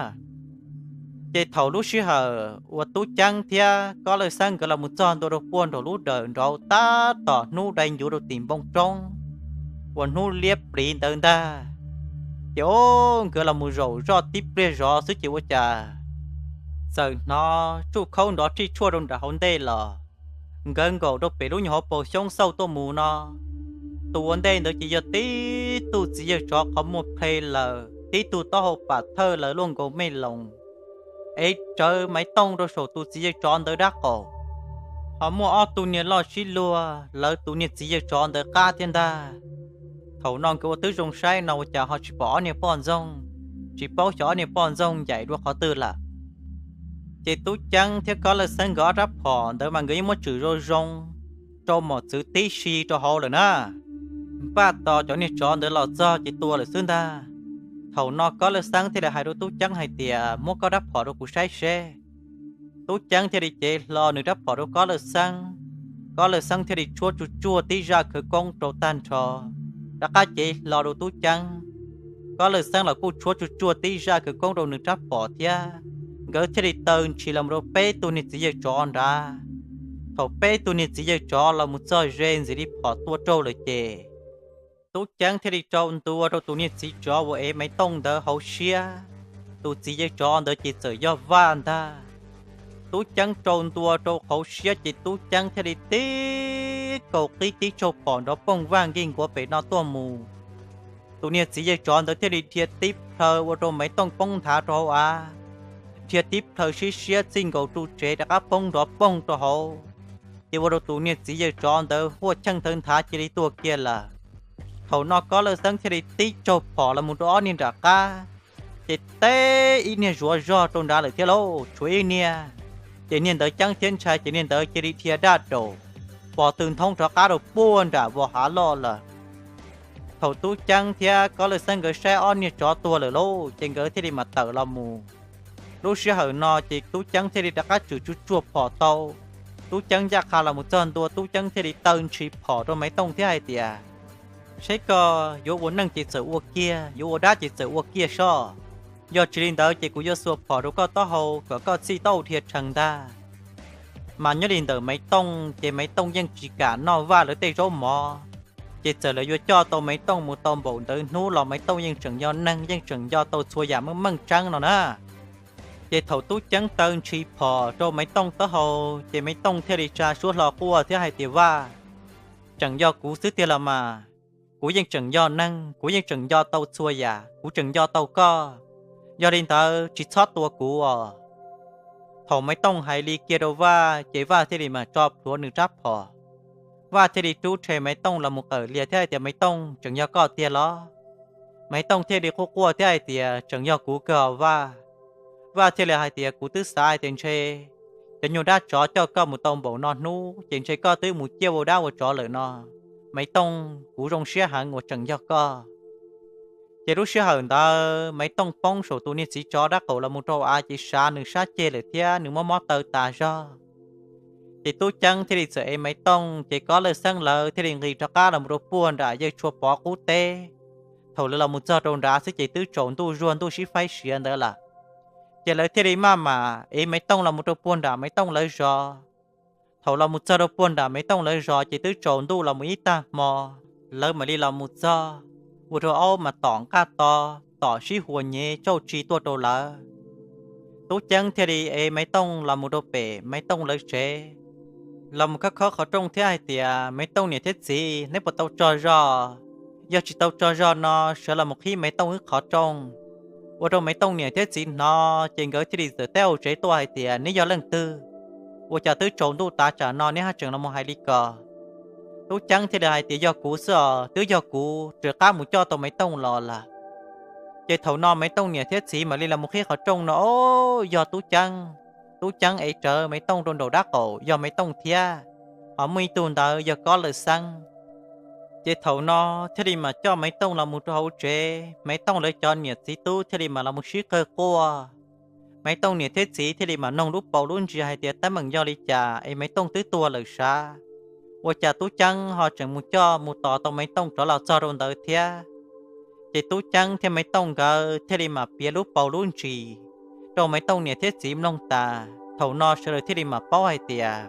Ces thaum lub sij hawm uas Tub Ceeb thiab Kob Lawj Xeeb nkawd los mus txog ntua rau puag nraum lub dawm nraud tab tom hnub dai ncuv rau tim npoo roob uas hnub liab pliv ntawd ntag, ces o, nkawd los mus zaum zoj tib pliag zov xwb ces ua cas txawm hnov tsuj khaub nrov rij tshuaj rau nram hauv ntej los, nkawd nkaum rau pem lub nyuag hauv paus xyoob xauj tuaj mus no, tus ua ntej ntawd ces yog tib tug txiv yawg tsov qhov muag ple lawm, tib tug taub hau pam thawj lawm luaj nkaus mej loos, ev rawv Maiv Tooj rau saum tus txiv yawg tsov ntawd dab qaum. Ho muaj ob tug niag loj sib luag lawv tus niag txiv yawg tsov ntawd qab thiab ntag. Thaum no nkawd ua twb zoo saib no ua cas ho tsis pom ob niag poj ntxoog, tsis paub xyov ob niag poj ntxoog ncaim dua qhov twg lawm. Ces Tub Ceeb thiab Kob Lawj Xeeb nkawd ob rab phom ntawd mas nkawd yeej muab tswm zoo zoo rau mom txwv tib si rau hauv lawm na. Npaj tos cov niag tsov ntawd los txog ces tua lawm xwb ntag. Thaum no Kob Lawj Xeeb thiaj li hais rau Tub Ceeb hais tias, muab koj rab phom rau kuv saib seb. Tub Ceeb thiaj li cev hlo nws rab phom rau Kob Lawj Xeeb. Kob Lawj Xeeb thiaj li tshuab tsuj tsuag tib zaj khawv koob rau tag nrho, rov qab cev hlo rau Tub Ceeb. Kob Lawj Xeeb los kuj tshuab tsuj tsuag tib zaj khawv koob rau nws rab phom thiab. Nkawd thiaj li taw ntshis los rau peb tug niag txiv yawg tsov nrad. Thaum peb tug niag txiv yawg tsov los mus txog ze ntxiv li phom tua raug lawm ces Tub Ceeb thiaj li rau ntua rau tus niag txiv tsov uas ev Maiv Tooj ntawd hauv siab. Tus txiv yawg tsov ntawd ces txawm yog Vaj ntag. Tub Ceeb rau ntua rau hauv siab ces Tub Ceeb thiaj li tib kaus qib tib tsaug phom nrov poog vaj nkig nkuav pem no tuaj mus. Tus niag txiv yawg tsov ntawd thiaj li dhia tib plhaw ua rau Maiv Tooj poob nthav rau hauv av, dhia tib plhaw sib siab txij nkaus ru tsev rov qab poob nrov poog rau hauv, ces ua rau tus niag txiv yawg tsov ntawd huaj cheej thawv nthav cia li tuag kiag lawm. Thaum no Kob Lawj Xeeb thiaj li tib tsaug phom los mus rau ob niag nram qab, ces teb ib niag zuav zog rau nrad lawm thiab lauj, tshuav ib niag. Ces niag ntawd ceeb thiab ntshai ces niag ntawd cia li dhia daj daum, pos tw nthoob rov qab rau puag nram vos hav loj lawm. Thaum Tub Ceeb thiab Kob Lawj Xeeb nkawd saib ob niag tsov tuag lawm lauj, ces nkawd thiaj li mam tawm los mus. Lub sij hawm no ces Tub Ceeb thiaj li rov qab tswm tsuj tsuag phom tau. Tub Ceeb ncaj qha los mus txog ntua, Tub Ceeb thiaj li taw ntshis phom rau Maiv Tooj thiab hais tias, saib koj yuav ua neej ces txawm ua kiag, yuav ua dab ces txawm ua kiag soj. Yog tsis li ntawd ces kuv yuav xuas phom rau koj taub hau kom koj txij taub hau dhia tshee ntag. Mas nyob li ntawm Maiv Tooj ces Maiv Tooj yeej tsis kam noj Vaj lawv tej zaub mov, ces txawm lawv yuav coj tau Maiv Tooj mus tau npaum ntawd hnub los Maiv Tooj yeej tseem yog neeg, yeej tseem nco tau txhua yam meej meej tseeb no na. Ces thaum Tub Ceeb taw ntshis phom rau Maiv Tooj taub hau, ces Maiv Tooj thiaj li tsa suab hlo quaj thiab hais tias, Vaj, tseem yog kuv xwb tiag los mas. Kuv yeej tseem yog neeg, kuv yeej tseem nco tau txhua yam, kuv tseem nco tau koj. Yog li ntawd tsis txhob tua kuv os. Thaum Maiv Tooj hais li kiag rau Vaj ces Vaj thiaj li mam tso plhuav nws rab phom. Vaj thiaj li rub rhe Maiv Tooj los mus qawm lias thiab hais tias, Maiv Tooj, tseem yog koj tiag los? Maiv Tooj thiaj li quaj quaj thiab hais tias, Tseem yog kuv kawg os Vaj. Vaj thiaj li hais tias, Kuv twb xav hais tias ntshe cov nyuag dab tsov coj koj mus tau npaum no hnub ces ntshe koj twb mus ciaj ua dab ua tsov lawm no. Maiv Tooj, kuv zoo siab heev uas tseem yog koj. Ces lub sij hawm ntawd Maiv Tooj poob saum tus niag txiv tsov dab qaum los mus rau av ces sav nws sab ceg lawm thiab nws mob mob taw tas zog. Ces Tub Ceeb thiaj li txawm ev Maiv Tooj, ces Kob Lawj Xeeb lawv thiaj li nqis rov qab los mus rau puag nram yawg Tshua Pov qub teb. Thaum lawv los mus txog rau nrad xwb ces twb tsaus ntuj zuag ntuj sib faib siav ntawd lawm. Ces lawv thiaj li maj mam ev Maiv Tooj los mus rau puag nram Maiv Tooj lawv zos. Thaum los mus txog rau puag nram Maiv Tooj lawv zos ces twb tsaus ntuj los mus ib tag hmo, lawv mam li los mus txog, ua rau aub mas tom nqaj to, tom sib huas nyem tsauj tsi tuaj rau lawv. Tub Ceeb thiaj li ev Maiv Tooj los mus rau pem Maiv Tooj lawv tsev, los mus khawb khawb qhov rooj thiab hais tias, Maiv Tooj niam thiab txiv, neb puas tau tsaug zog? Yog tsis tau tsaug zog no sawv los mus qhib Maiv Tooj wb qhov rooj. Ua rau Maiv Tooj niam thiab txiv hnov ces nkawd thiaj li txawm teb hauv tsev tuaj hais tias, Neb yog leej twg? Ua cas twb tsaus ntuj tav tsam no neb haj tseem los mus hais li ko? Tub Ceeb thiaj li hais tias, Yog kuv xwb os, twb yog kuv rov qab mus coj tau Maiv Tooj los lawm. Ces thaum no Maiv Tooj niam thiab txiv mam li los mus qhib qhov rooj no, o, yog Tub Ceeb. Tub Ceeb ev rawv Maiv Tooj rau nraum dab qaum, yog Maiv Tooj thiab, ho muaj ib tug ntawd yog Kob Lawv Xeeb. Ces thaum no thiaj li mam coj Maiv Tooj los mus rau hauv tsev, Maiv Tooj lawv cov niam txiv tub thiaj li mam los mus sib qawg quaj. Maiv Tooj niam thiab txiv thiaj li mam noog lub paus lub ntsis hais tias teeb meem yog li cas es Maiv Tooj twb tuag lawm sav, ua cas Tub Ceeb ho tseem mus coj mus tos tau Maiv Tooj rov los txog rau ntawd thiab. Ces Tub Ceeb thiab Maiv Tooj nkawd thiaj li mam piav lub paus lub ntsis rau Maiv Tooj niam thiab txiv mloog tas. Thaum no sawv daws thiaj li mam paub hais tias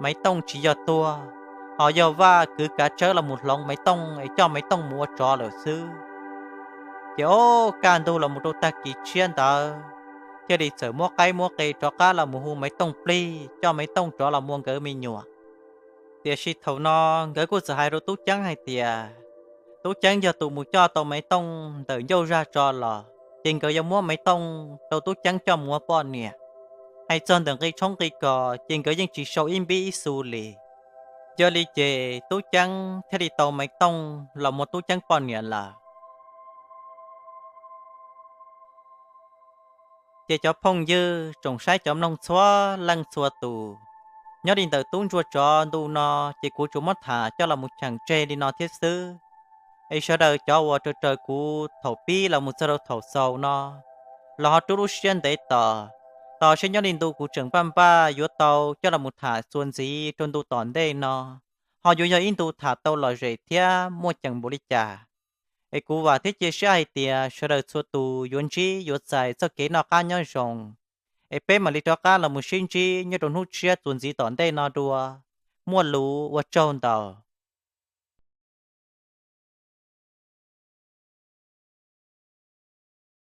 Maiv Tooj tsis yog tuag, ho yog Vaj kwv kav tsawb los mus hloov Maiv Tooj es coj Maiv Tooj mus ua tsov lawm xwb. Ces o, kaj ntug los mus rau tag kis tshiab ntawd, thiaj li txawm muab qaib muab qe rov qab los mus hu Maiv Tooj plig, coj Maiv Tooj rov los mus ua nkawd me nyuam. Tiam sis thaum no nkawd kuj txawm hais rau Tub Ceeb hais tias Tub Ceeb yog tus mus coj tau Maiv Tooj ntawm ncauj zaj tso los ces nkawd yuav muab Maiv Tooj rau Tub Ceeb coj mus ua poj niam. Hais txog ntawm nqi tshoob nqi kos ces nkawd yeej tsis sau ib npib ib xu li. Yog li ces Tub Ceeb thiaj li tau Maiv Tooj los mus ua Tub Ceeb poj niam lawm. Ces cov phooj ywg tsoom saib cov mloog txhua leej txhua tus, nyob li ntawm Tub Ntsuag Tsov ntu no ces kuv tsuas muab tham coj los mus cheem tseg li no thiab xwb. Es sawv daws cov uas raws raws kuv thaum pib los mus txog rau thaum xaus no los ho rub lub siab ntev tos, tos seb nyob li ntu kuv tseem npaj npaj yuav tau coj los mus tham txuas ntxiv rau ntu tom ntej no, ho yuav yog ib ntu tham tau lom zem thiab muaj ceem npaum li cas. Es kuv vam thiab cia siab hais tias sawv daws txhua tus yuav ntsib yuav txais txoj kev noj qab nyob zoo. Es peb mam li rov qab los mus sib ntsib nyob rau hnub tshiab txuas ntxiv tom ntej no dua. Muaj lus ua tsaug ntau.